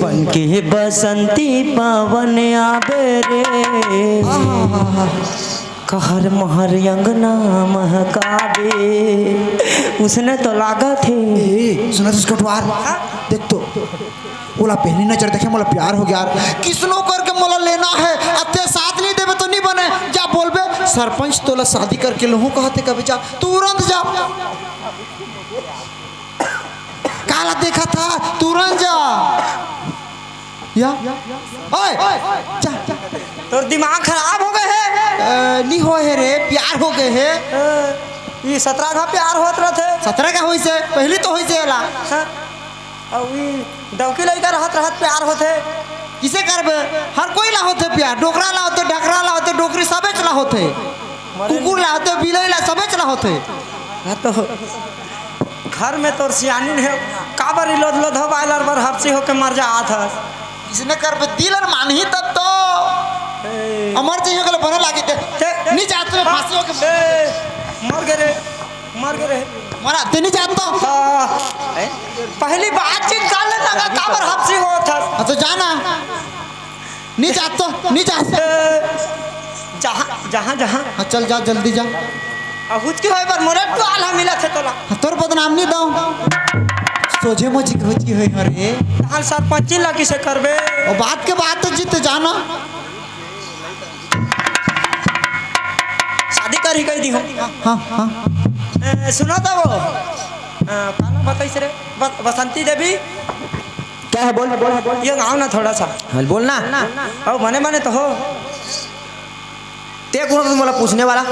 बन के बसंती पवन आबे रे। आह। कहर महर अंगना महकाबे, उसने तो लागत हे। ए, सुना तो कोटवार, देख तो, ओला पहली नजर देखे मोला प्यार हो गया। किसनो करके मोला लेना है, अते साथ नहीं देबे तो नहीं बने। जा बोलबे, सरपंच तोला शादी करके लहूं कहते कभी जा, तुरंत जा। काला देखा था, तुरंत जा। या? ओए, जा। तोर दिमाग खराब हो गए है? अ, नी होए हे रे, प्यार हो गए हे। अ, ई सतरा घा प्यार होत रहथे। सतरा घा होइसे, पहली तो होइसे एला। हाँ। अउ ई डौकी लइका रहत रहत प्यार होथे। किसे करबे? हर कोई ला होथे प्यार। डोकरा ला होथे, ढकरा ला होथे, डोकरी सबेच ला होथे। मरे कुकुर ला होथे, बिलई ला, सबेच ला होथे। हाँ तो घर में तोर सियानी हे, काबर इलोद लोद हो बायलर बर हपसी होके मर जात हस। इसने कर पे दिल अर मानही तब तो ए। अमर जी हो गेले बने लागी ते। ते। नी जात तो फांसी होके ए, मर गे रे, मर गे रे। मरा ते नी जात तो। हाँ। ए? पहली बातचीत कर ले लगा, काबर हपसी होत हस। हाँ, तो जाना। नी जात तो, नी जात। ए, जहाँ, जहाँ, जहाँ। हाँ, चल जा, जल्दी जा। अहुच की होय बर मोरे टुआल ह मिलत हे तोला। हाँ, तोर बदनाम नी दो। सोझे मोची के हुच की होय रे। तहन सरपंची ला किसे करबे? ओ बात के बात तो जीत जाना। शादी कर ही कह दी हूँ। हाँ, हाँ। ए, सुनो तो वो। अ, का नाम बताइस रे? बस-, बसंती देवी। क्या है, बोल, बोल, बोल। ये गाँव ना थोड़ा सा। हाँ, बोल ना। अब मने मने तो हो। ते कौन हो मोला पूछने वाला?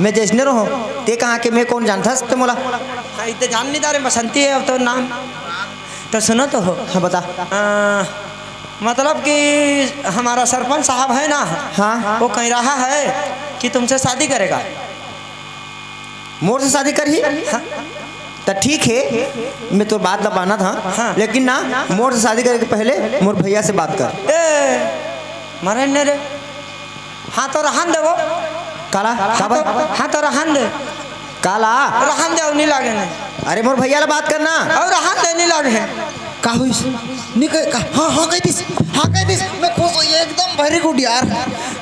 मैं जैसने रहो, ते कहाँ के, मैं कौन जानता हस ते मोला? हाँ, इतने जान नहीं दारे, बसंती है अब तो नाम। तो सुनो तो हो। हाँ, बता। आ, मतलब कि हमारा सरपंच साहब है ना, हाँ। वो कह रहा है कि तुमसे शादी करेगा। मोर से शादी करही? हाँ। त ठीक हे, मैं तोर बात ला मानत हँव, हाँ। लेकिन ना, मोर से शादी करे के पहले मोर भैया से बात कर। ए, मरे ने रे। हाँ, तो रहन दे वो। काला? हाँ, काबर? तो, हाँ, तो रहन दे। काला? रहन दे, वो नहीं लागे ने। अरे, मोर भैया ला बात करना। और रहन दे, नहीं लागे। का होइस? नहीं कह, का, हाँ, हाँ, कह दिस, हाँ, कह दिस, मैं खुश हूँ, एकदम very good यार।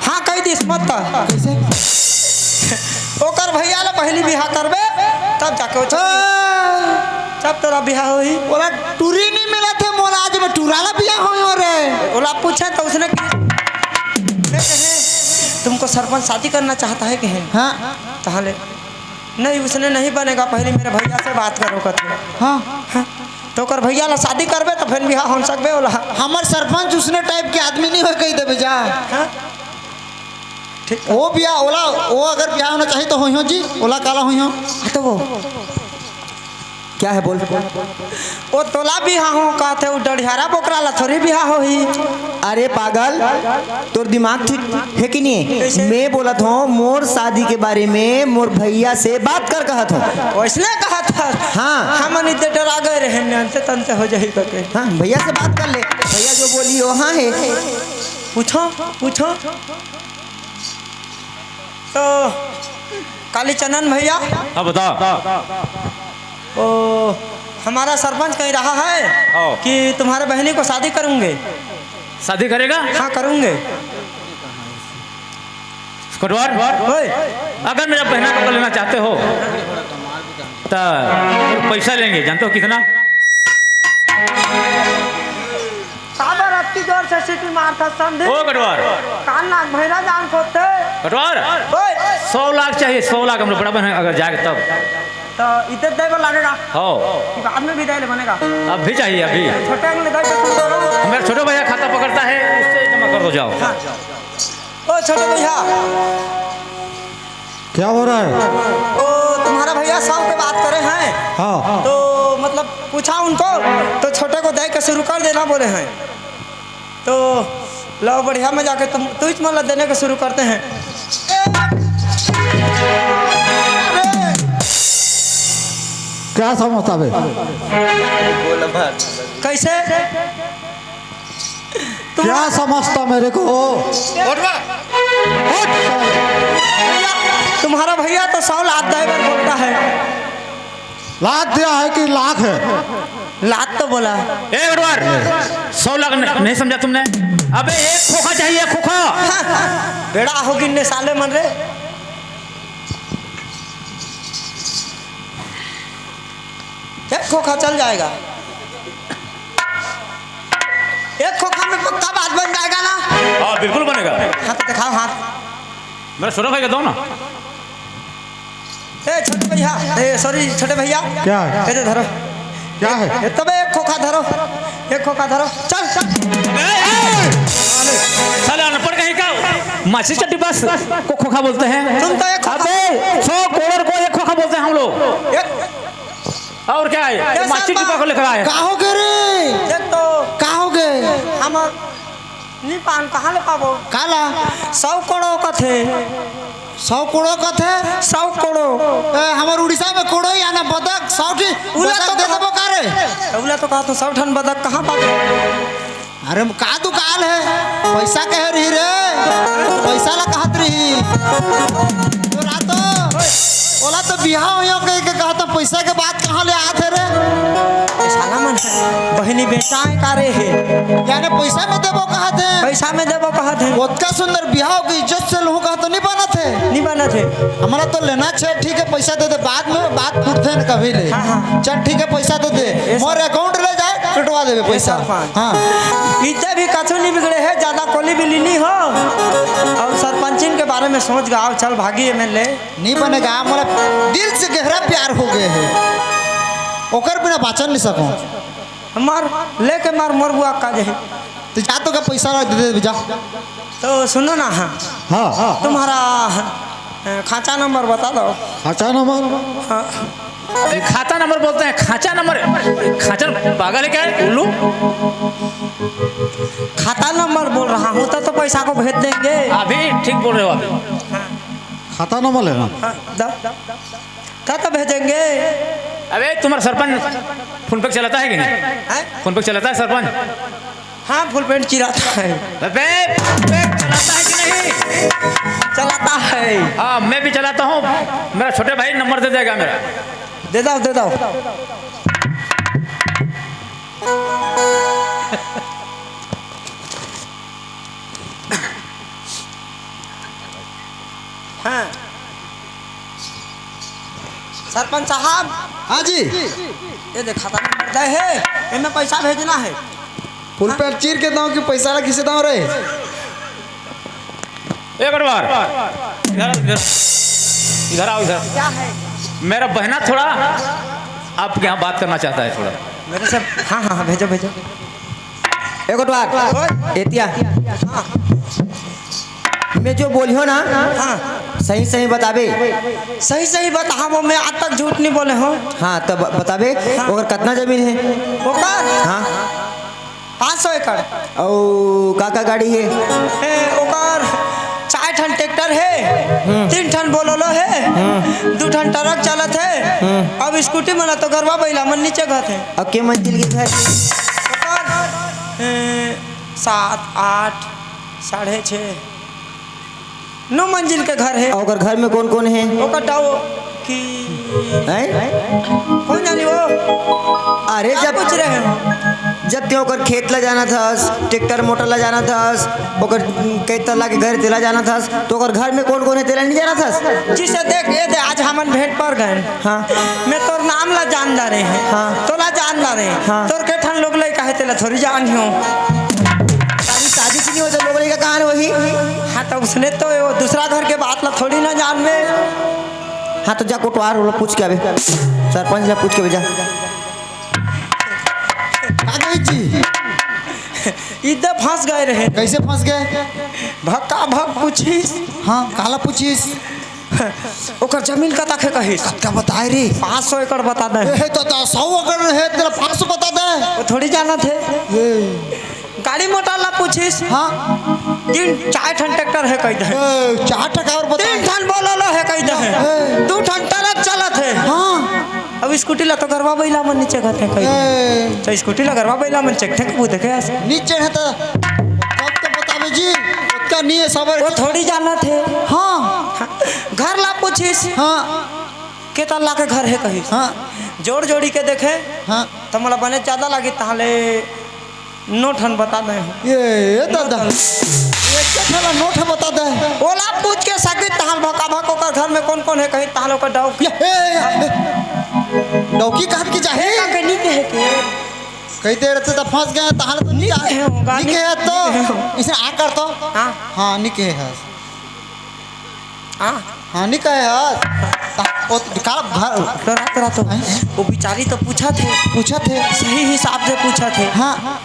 हाँ, कह दिस, मत कर। कैसे? ओकर भैया ला पहली बिहा करबे, तब जाके वो छोकरी। हाँ। तब तोरा बिहा होही। ओला टूरी नहीं मिलत हे, मोला आज मैं टूरा ला बिहा होय हो रे। ओला पूछे तो उसने कि, मैं कहे, तुमको सरपंच शादी करना चाहता है कहे? हाँ। तहले नहीं, उसने नहीं बनेगा, पहले मेरे भैया से बात करो कथे। हाँ। हाँ, तो ओकर भैया ला शादी करबे तो फिर बिहा हो सकबे ओला। हमर सरपंच उसने type के आदमी नहीं हो, कह देबे जा। हाँ? ठीक। वो बिहा ओला, वो अगर बिहा होना चाहिए तो होइहो जी, ओला काला होइहो। हाँ, तो वो क्या है बोल? वो तोला बिहा हो कहथे, वो डढ़ियारा बोकरा ला थोड़ी बिहा होही। अरे पागल, तोर दिमाग ठीक हे कि नहीं? कैसे? मैं बोलत हँव, मोर शादी के बारे में मोर भैया से बात कर कहत हँव। वैसने कहत हस? हाँ। हमन इतने डरा गए रहे, अंते तंते हो जाही करके। हाँ, भैया से बात कर ले, भैया जो बोली वो हाँ हे। पूछो, पूछो। तो काली चंदन भैया। हाँ, बता। ओ, हमारा सरपंच कह रहा है हाँ। कि तुम्हारे बहनी को शादी करूँगे। शादी करेगा? हाँ, करूँगे। कटवार, ओए। अगर मेरा बहना को लेना चाहते हो, तो पैसा लेंगे। जानते हो कितना? काबर अतकी जोर से सीटी मारत हस संदीप? ओ कटवार। कान नाक भैरा जान खोदथे। कटवार। ओए। सौ लाख चाहिए, सौ लाख हम लोग बड़ा बहन अगर जाएगा तब। तो इतने देर में लगेगा? हाँ। कि बाद में भी दे ले बनेगा? अभी चाहिए, अभी। छोटे अंगले दे के सुन करो। मेरा छोटा भैया खाता पकड़ता है, उससे जमा कर दो, जाओ। हाँ। ओ छोटे भैया। क्या हो रहा है? ओ, तुम्हारा भैया सौ के बात करे हैं। हाँ। तो मतलब पूछा उनको, तो छोटे को दे के शुरू कर देना बोले हैं। तो लो बढ़िया में जाके तुम, तू ही मन ला देने के शुरू करते हैं। अरे! क्या समझता बे? कैसे? तुम क्या समझता मेरे को? उठ बे। उठ। तुम्हारा भैया तो सौ लात दे बर बोलता है। लात दिया है कि लाख है? लात तो बोला। ए उठवार, सौ लाख न-, नहीं समझा तुमने? अबे एक खोखा चाहिए, एक खोखा। बेड़ा हो गिनने साले मन रे। एक खोखा चल जाएगा। एक खोखा में पक्का बात बन जाएगा ना? हाँ, बिल्कुल बनेगा। हाथ दिखाओ, हाथ। मेरा छोटा भाई का दो ना। ए, छोटे भैया, ए, sorry, छोटे भैया। क्या है? ए, दे धरो। क्या है? ए, तबे एक खोखा धरो। एक खोखा धरो। चल, चल। ए, ए! साले अनपढ़ कहीं का। माचिस का डिब्बा स-, को खोखा बोलते हैं। तुम तो एक खोखा। अबे, सौ करोड़ को एक खोखा बोलते हैं हम लोग। एक और क्या है? ये माचिस डिब्बा को लेकर आए। का हो गए रे? देख तो। का हो गए? हम नी पान कहाँ ले पाबो? काला? सौ करोड़ का थे। सौ कोड़ो कथे? सौ कोड़ो। ए, हमर उड़ीसा में कोड़ो याने बदक, सौ ठी उला बदक तो दे कहा देबो का रे? उला तो कहा तो सौ ठन बदक कहाँ पाबे? अरे, का दुकाल हे? पैसा कहे रही रे? पैसा ला कहत रही। तो रातो, ओला तो बिहाव होइयो कहि के कहत, पैसा के बात कहाँ ले आत हे रे? ए साला मन, बहिनी बेचाए का रे हे? याने पैसा में देबो कहत हे। पैसा में देबो कहत हे। ओतका सुंदर बिहाव के इज्जत से लूहूँ कहत तो नहीं बनत हे। नहीं बनत हे। हमला तो लेना छे, ठीक है, पैसा दे दे, बाद में बात फूटथे न कभी ले। हाँ, हाँ। चल, ठीक है, पैसा दे दे। ये मोर सब account ले जाए, कटवा देबे ये पैसा। सब बात। हाँ। इतने भी कछु नहीं बिगड़े हे, ज्यादा कोली भी लीनी हो। अउ सरपंचिन के बारे में सोच गा, अउ चल भागी एम एल ए। नहीं बनेगा, मोला दिल से गहरा प्यार हो गए हे। ओकर बिना बाँचन नहीं सकूँ। मार, लेके मार, मोर बुआ का जाही। तो जा तो का पैसा ला दे दे, जा। तो सुनो ना, हाँ। हाँ, हाँ। तुम्हारा, अ, खांचा नंबर बता दो। खांचा नंबर? हाँ। अरे, खाता नंबर बोलते हैं, खांचा नंबर। खांचा पागल है क्या, उल्लू? खाता नंबर बोल रहा हूँ, तो, तो पैसा को भेज देंगे। अभी ठीक बोल रहे हो आप। खाता नंबर लेना। हाँ, दो। तब तो भेजेंगे। अबे, तुम्हारा सरपंच फोन पे चलाता है कि नहीं? हैं? फोन पे चलाता है सरपंच? हाँ, फुल पैंट चिराता है। अबे, फुल पैंट चलाता है कि नहीं? चलाता है। हाँ, मैं भी चलाता हूँ। मेरा छोटे भाई नंबर दे देगा मेरा। दे दो, दे दो। हाँ। सरपंच साहब। हाँ जी। ये देख, खाता नंबर दे हे, एमे पैसा भेजना है। फुल पैंट चीर के दऊं कि पैसा ला खींचे दऊं रे? एक बार। इधर, इधर, इधर आओ, इधर। क्या है? मेरा बहना थोड़ा आपके यहाँ बात करना चाहता है, थोड़ा। मेरे से? हाँ, हाँ, हाँ, भेजो, भेजो। एक बार। ओए। एतिया। हाँ। मैं जो बोलियो ना, हाँ। सही सही बताबे। सही सही बताबो, मैं आज तक झूठ नहीं बोले हूँ। हाँ, तब बताबे, हाँ। ओकर कतना जमीन है? ओकर? हाँ। पाँच सौ एकड़। अउ का का गाड़ी है? ए, ओकर चार ठन ट्रैक्टर है, हम्म। तीन ठन बोलोलो है, हम्म। दू ठन ट्रक चलत है, हम्म। अब स्कूटी मन तो गरवा बइला मन नीचे घत है। अब के मंजिल के घर? ओकर, ए, सात, आठ, साढ़े छः, नौ मंजिल के घर है। अउ ओकर घर में कौन कौन है? ओकर डौकी। हैं? कौन जानी वो? अरे, आप जब पूछ रहे हो? जब ते ओकर खेत ला जाना थस, ट्रैक्टर मोटर ला जाना थस, ओकर कई तल्ला के घर तेला जाना थस, तो ओकर घर में कौन कौन है तेला नहीं जाना थस? जिसे देख, ये दे, आज हमन भेंट पर गए। हाँ। मैं तोर नाम ला जान डारे हूँ। हाँ। तोला जान डारे हूँ। हाँ। तोर के ठन लोग लइका है, तेला थोड़ी जान हूँ। शादी, शादी से नहीं होता, लोग लइका कहाँ है वही? हाँ, तो उसने तो वो दूसरा घर के बात ला थोड़ी ना जान में। हाँ, तो जा कोटवार वाला पूछ के आबे, सरपंच ला पूछ के आबे जा। का कही जी? इधर फंस गए रहे। कैसे फंस गए? भक्का भक पूछिस। हाँ, काला पूछिस? ओकर जमीन कतक हे कहिस। कतका बताए रे? पाँच सौ एकड़ बता दे। ए, तो, तो सौ एकड़ हे, तेला पाँच सौ बता दे। वो थोड़ी जानत हे। ए। गाड़ी मोटर ला पूछिस। हाँ। तीन, चार ठन ट्रैक्टर हे कहि दे। ए, चार ठन और बता। तीन ठन बोलोलो हे कहि दे। ए। दू ठन ट्रक चलत हे। हाँ। अब स्कूटी ला तो गरवा बइला मन नीचे घत हे कहि दे। ए। तो स्कूटी ला गरवा बइला मन चेक ठेक बुझे के आस। नीचे है तो कब तो बताबे जी, ओतका नहीं है सबर। वो थोड़ी जानत हे। हाँ। घर ला पूछिस। हाँ। के तल्ला के घर हे कहिस। हाँ। जोड़ जोड़ी के देखे। हाँ। तो मोला बने ज्यादा लागी, ताहले नौ ठन बता दे हूँ। ये, ये दादा। ये के ठन ला नौ ठन बता दे। ओला पूछ के सकिस, ताहल भका भक ओकर घर में कौन कौन हे कहिस, ताहल ओकर डौकी। ये, ए, ए, ए। डौकी कहत के जाही? ए, का के नहीं कहे के? कही दे रहते तो फंस गए, ताहल तो नहीं नहीं कहे होगा, नहीं नहीं कहे तो। नहीं कहे हो। इसे आ कर तो। हाँ। हाँ, नहीं कहे है। हाँ। हाँ, नहीं कहे है। ता-, ओ, का घर तोरा, तोरा तो। हैं? वो बेचारी तो पूछत हे। पूछत हे। सही हिसाब से पूछत हे। हाँ।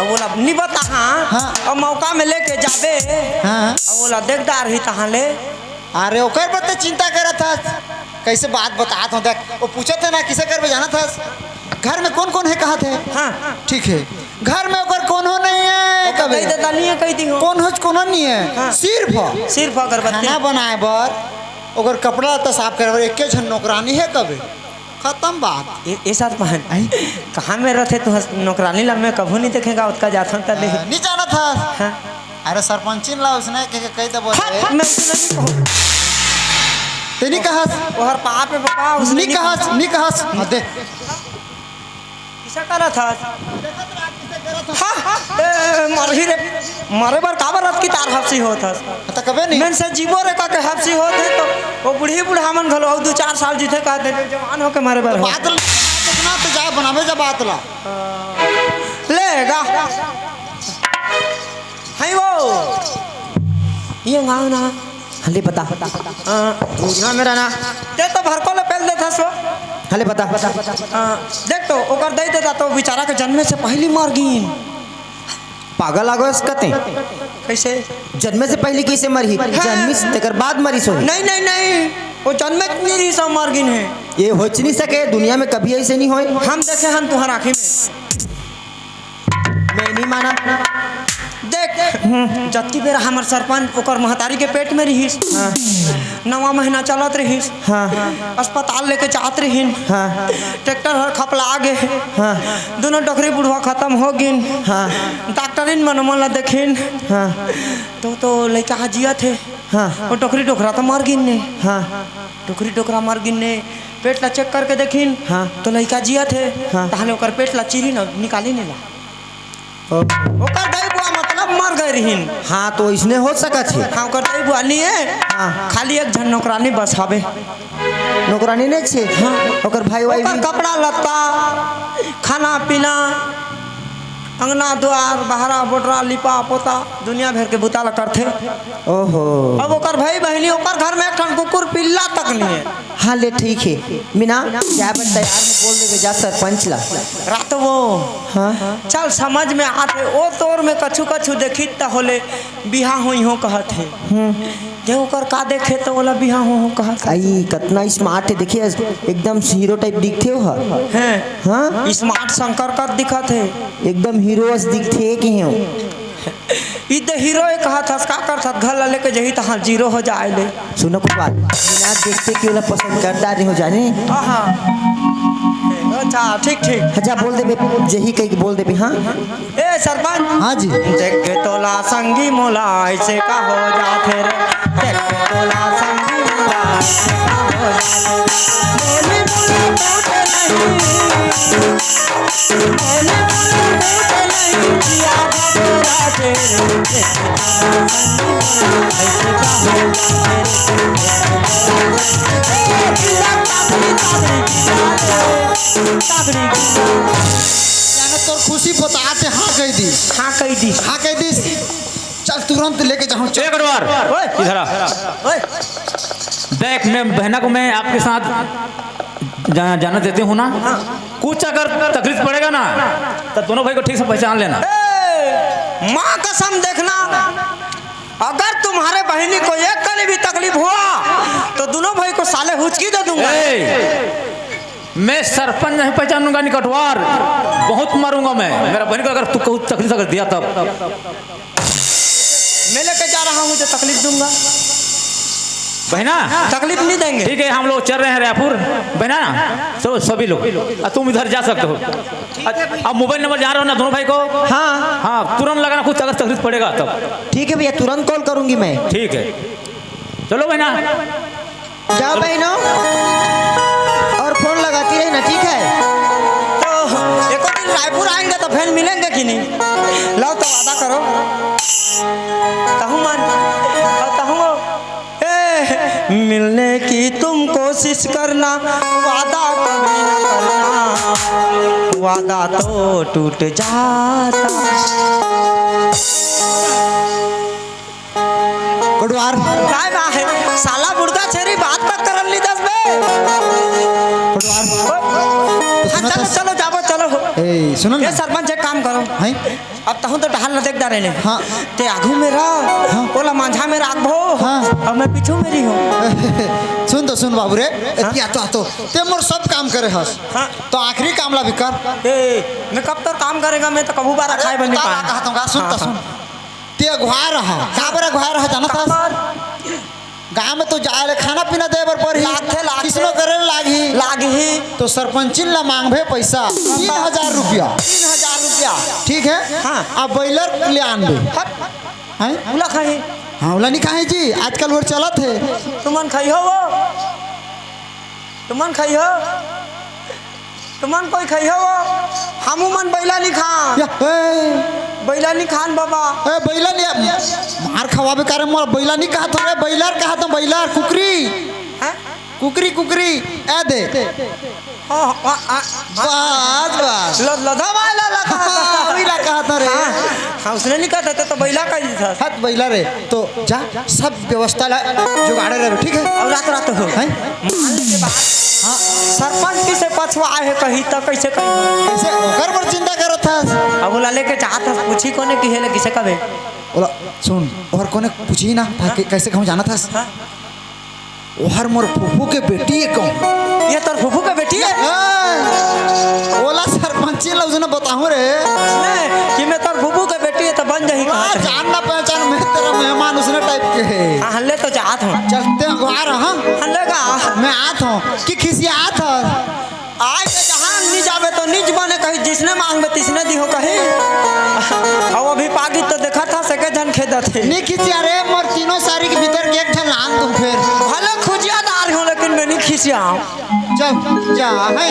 अब बोला, "नहीं बता, हाँ।" हाँ। अब मौका में लेके जाबे। हाँ। अब बोला, "देख डार ही तहाँ ले।" अरे, ओकर बर तो चिंता करत हस। कैसे बात बतात हो, देख। वो पूछत हे ना, किसे करबे जानत हस? घर में कौन कौन हे कहत हे? हाँ। ठीक हे। घर में ओकर कोनो नहीं है कबे। कही देता नहीं है, कही दी हो। कोनो च कोनो नहीं है। हाँ। सिर्फ सिर्फ अगरबत्ती। खाना बनाए बर, ओकर कपड़ा लत्ता साफ करे बर एके झन नौकरानी है कबे। खत्म बात। ए, ए साथ पहन। आई? कहाँ में रहते तू हस-, नौकरानी ला मैं कभू नहीं देखेगा, ओतका जाथन त ले। आ, नहीं जानत हस। हाँ। अरे सरपंचिन ला उसने के, के कही देबो हाँ, रे। मैं उसने नहीं कहूँ। ते नहीं कहस। ओहर पाप है बाबा, उसने नहीं नहीं कहस, कहूँ। नहीं कहस। हाँ, दे। किसा करत हस? हाँ, ए, मरही रे, मरे बर काबर रथ की तार हपसी होत हस? त कबे नहीं। मेन से जीवो रे का के हपसी होत है तो वो बूढ़ी बूढ़ा मन घलो अउ दू चार साल जीथे कहते, जवान होके मरे बर हो। बात ल-, बात ना तो जा बनावे जा बात ला। ले गा। हई वो। ये गाँव ना। हले बता। हाँ, दूरिया में रहना। ते तो भरको ले पेल देथस वो। हले बता। हाँ, देख तो, ओकर दई देता तो बेचारा के जन्मे से पहली मर गईन। पागल आ गयस कते। कैसे? जन्मे से पहली कैसे मरही? हाँ। जन्मिस तेकर बाद मरिस होही। नहीं, नहीं, नहीं। वो जन्मे के नहीं रही सब मर गईन है। ये होच नहीं सके, दुनिया में कभी ऐसे नहीं होए। हम देखे हन तुहर आँखी में। मैं नहीं माना। देख, जतकी बेरा हमर सरपंच ओकर महतारी के पेट में रहिस, हाँ। नवा महीना चलत रहिस, हाँ। अस्पताल लेके जात रहिन, हाँ। ट्रैक्टर हर खपला गे, हाँ। दोनों डोकरी बुढ़वा खत्म हो गिन, हाँ। डॉक्टरिन मन ओमन ला देखिन, हाँ। तो, तो लइका ह जियत हे, हाँ। वो डोकरी डोकरा तो मर गिन ने, हाँ। डोकरी डोकरा मर गिन ने, पेट ला चेक करके देखिन, हाँ। तो लइका जियत हे, हाँ। तहले ओकर पेट ला चीरी न निकाली ने ला। ओ। ओकर दाई बुआ मतलब मर गए रहिन। हाँ, तो इसने हो सकत हे। हाँ, ओकर दाई बुआ नहीं है। हाँ। खाली एक झन नौकरानी बस हवे। नौकरानी नहीं छे? हाँ। ओकर भाई वाई ओकर भी? कपड़ा लत्ता, खाना पीना, अंगना द्वार, बहरा बोटरा, लिपा पोता, दुनिया भर के बुता ला करथे। ओहो। अब ओकर भाई बहिनी, ओकर घर में एक ठन कुकुर पिल्ला तक नहीं है। हाँ, ले ठीक है। मीना, जाए बर तैयार में बोल देबे जा सरपंच ला। रात वो। हाँ। चल, समझ में आत हे, ओ तोर में कछु कछु देखित त होले बिहा होई हो कहत हे। हम्म। जे ओकर का देखे त ओला बिहा हो हो कहत हे। आई, कतना स्मार्ट है, देखिए, एकदम हीरो टाइप दिखथे हो। हैं। हाँ? स्मार्ट शंकर का दिखत हे। एकदम हीरो अस दिखथे के हो। ई त हीरो ए कहत हस, का करत हस? घर ला लेके जही तहाँ जीरो हो जाए ले। सुनो कुछ बात, बिना देखते कि ओला पसंद कर डारे हो जाने। हाँ, हाँ। अच्छा, ठीक, ठीक। अच्छा, बोल देबे, जही कही के बोल देबे, हाँ? ए, सरपंच। हाँ जी। देख के तोला संगी मोला ऐसे का हो जाथे रे। देख के तोला संगी मोला ऐसे का हो जाथे रे। बोली बोली टूटे नहीं। जाने तोर खुशी बताते हाँ कह दी। हाँ कह दी। हाँ कह दी। चल तुरंत लेके जाऊँ, चल। एक बार। ओए। इधर आ। ओए। देख, मैं बहना को मैं आपके साथ जा-, जाना देते हूँ ना। हाँ। कुछ अगर तकलीफ पड़ेगा ना, तो दोनों भाई को ठीक से पहचान लेना। ए, माँ कसम देखना, अगर तुम्हारे बहिनी को एक कली भी तकलीफ हुआ, तो दोनों भाई को साले हुचकी दे दूंगा। ए, मैं सरपंच नहीं पहचानूंगा, नहीं कटवार, बहुत मारूंगा मैं। मेरा बहन को अगर तू कहूँ तकलीफ अगर दिया तब। मैं लेके जा रहा हूँ जो तकलीफ दूंगा। बहना? तकलीफ नहीं देंगे। ठीक है, हम लोग चल रहे हैं रायपुर। बहना, सब, सभी लोग। आ, तुम इधर जा सकते हो। अब मोबाइल नंबर जान रहे हो ना दोनों भाई को? हाँ। हाँ, तुरंत लगाना, कुछ अगर तकलीफ पड़ेगा तब। ठीक है भैया, तुरंत कॉल करूंगी मैं। ठीक है, चलो बहना। जाओ बहनों, और फोन लगाती रहना, ठीक है? तो एको दिन रायपुर आएंगे तो फिर मिलेंगे कि नहीं? लाओ तो वादा करो। तहु मान, और तहु ए, मिलने की तुम कोशिश करना, वादा कभी न करना, वादा तो टूट जाता। कोटवार। काय बा है? साला बुढ़का छेरी बात तक करल नहीं दस बे। कोटवार। हाँ, तो सुनो चलो, तो। चलो, जाबो, चलो। ए, सुनो ए, ना। सरपंच, एक काम करो। हैं? अब तहूँ तो टहल न देख डारे ने। हाँ। ते आगू में रह, हाँ। ओला मांझा में राखबो। हाँ। अब मैं पीछू में रही हूँ। सुन तो, सुन बाबू रे, एती आतो आतो, ते मोर सब काम करे हस। हाँ। तो आखिरी काम ला भी कर। ए, मैं कब तक काम करेगा, मैं तो कभू बारा खाए बर नहीं पाए। कहा तुम, सुन तो सुन। ते अगुवार रहा, काबर अगुवार रहा, जानत हस? गांव में तो जाए ले खाना पीना दे बर परही। लागथे, लागथे। किसनो करे लागही। लागही। तो सरपंचिन ला मांगबे पैसा, तीन हजार रुपया। तीन हजार रुपया। ठीक है? हाँ। अब बॉयलर ले आनबे। हट। हैं? उला खाही। हाँ, उला नहीं खाही जी, आजकल वो चलत है। तुमन खाई हो वो? तुमन खाई हो? तुमन कोई खाई हो वो? हमू मन बैला नहीं खान। या, ए। बैला नहीं खान बाबा। ए, बैला नहीं, मार खवाबे करे मोर, बैला नहीं कहा था रे, बॉयलर कहा था, बॉयलर, कुकरी। हैं? कुकरी, कुकरी, ए दे। हाँ, हाँ, हाँ, हाँ। बस, बस। ल-, लधा वाला लगा था। हाँ, वही लगा था रे। हाँ, हाँ, उसने नहीं कहा था, तो, तो बैला का ही था। हत बैला रे, तो जा, सब व्यवस्था ला जुगाड़े रहे, ठीक है? और रात, रात हो। हैं? मान ले के बात। हाँ। सरपंच किसे पछवा है कही तो कैसे कही? कैसे? ओकर पर चिंता करत हस? अब बोला लेके जात हस, पूछी कोने की है ले किसे कबे? बोला, सुन, और कोने पूछी ना, था कि कैसे कहूँ जानत हस? हाँ। ओहर मोर फूफू के बेटी है कहूँ। ये तोर फूफू के बेटी है? हाँ। ओला सरपंची ला उसने बताऊँ रे। नहीं, कि मैं तोर फूफू के बेटी है तो बन जाही कहाँ से? जान ना पहचान, मैं तेरा मेहमान उसने टाइप के है। हाँ, हल्ले तो जात हूँ। चलते अगुवार, हाँ? हल्ले का? मैं आत हूँ। कि खिसियात हस? आज के जहाँ नहीं जावे तो निज बने कही, जिसने मांगबे तिसने दिहो कही। अब अभी पागी तो देखा था, सके जन खेदत है। नहीं खिसिया रे, मोर तीनों सारी के भीतर के एक ठन लान तुम फिर। भले खुजियादार हो, लेकिन मैं नहीं खिसिया। जा, जा, है।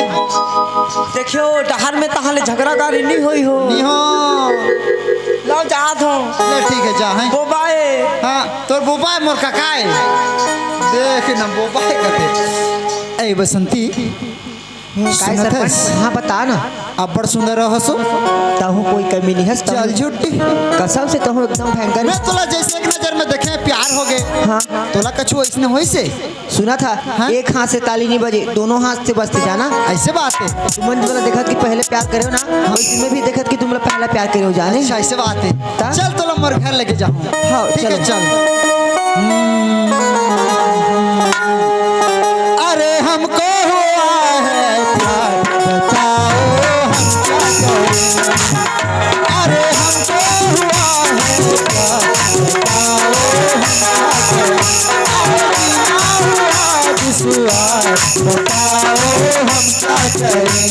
देखियो, डहर में तहाँ ले झगड़ा गारी नहीं होई हो। नहीं हो। लाओ, जात हो। ले, ठीक है, जा, है। बोबाए। हाँ, तोर बोबाए, मोर ककाए। देख ना, बोबाए कते। ए, बसंती, हम्म, काय सुनत सरपंच? हस? हाँ, बता ना। अब्बड़ सुंदर रहसो। तहूँ कोई कमी नहीं हस, तहूँ चल झूठी। कसम से तहूँ एकदम भयंकर। मैं तोला जैसे एक नजर में देखे, प्यार हो गए। हाँ। तोला कछु ऐसने होइसे? सुना था, हाँ? एक हाथ से ताली नहीं बजे, दोनों हाथ से बजते जाना। ऐसे बात है। तुमन वाला देखत कि पहले प्यार करे हो ना, वैसे मैं भी देखत कि तुम लोग पहला प्यार करे हो जाने। अच्छा, ऐसे बात है। ता? चल, तोला मोर घर लेके जाऊँ। हाँ, ठीक है, चलो। चल। अरे हमको हुआ है प्यार, बताओ हम क्या करें? अरे हमको हुआ है प्यार, बताओ हम क्या करें? अरे ना हुआ विश्वास, बताओ हम क्या करें?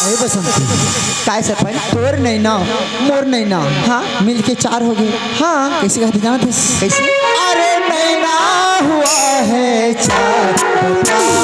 अरे बसंती, काय सरपंच? तोर नैना, मोर नैना, हाँ। मिलके चार हो गए। हाँ। कैसे कहते जानत हस? कैसे? अरे नैना हुआ है चार, बताओ।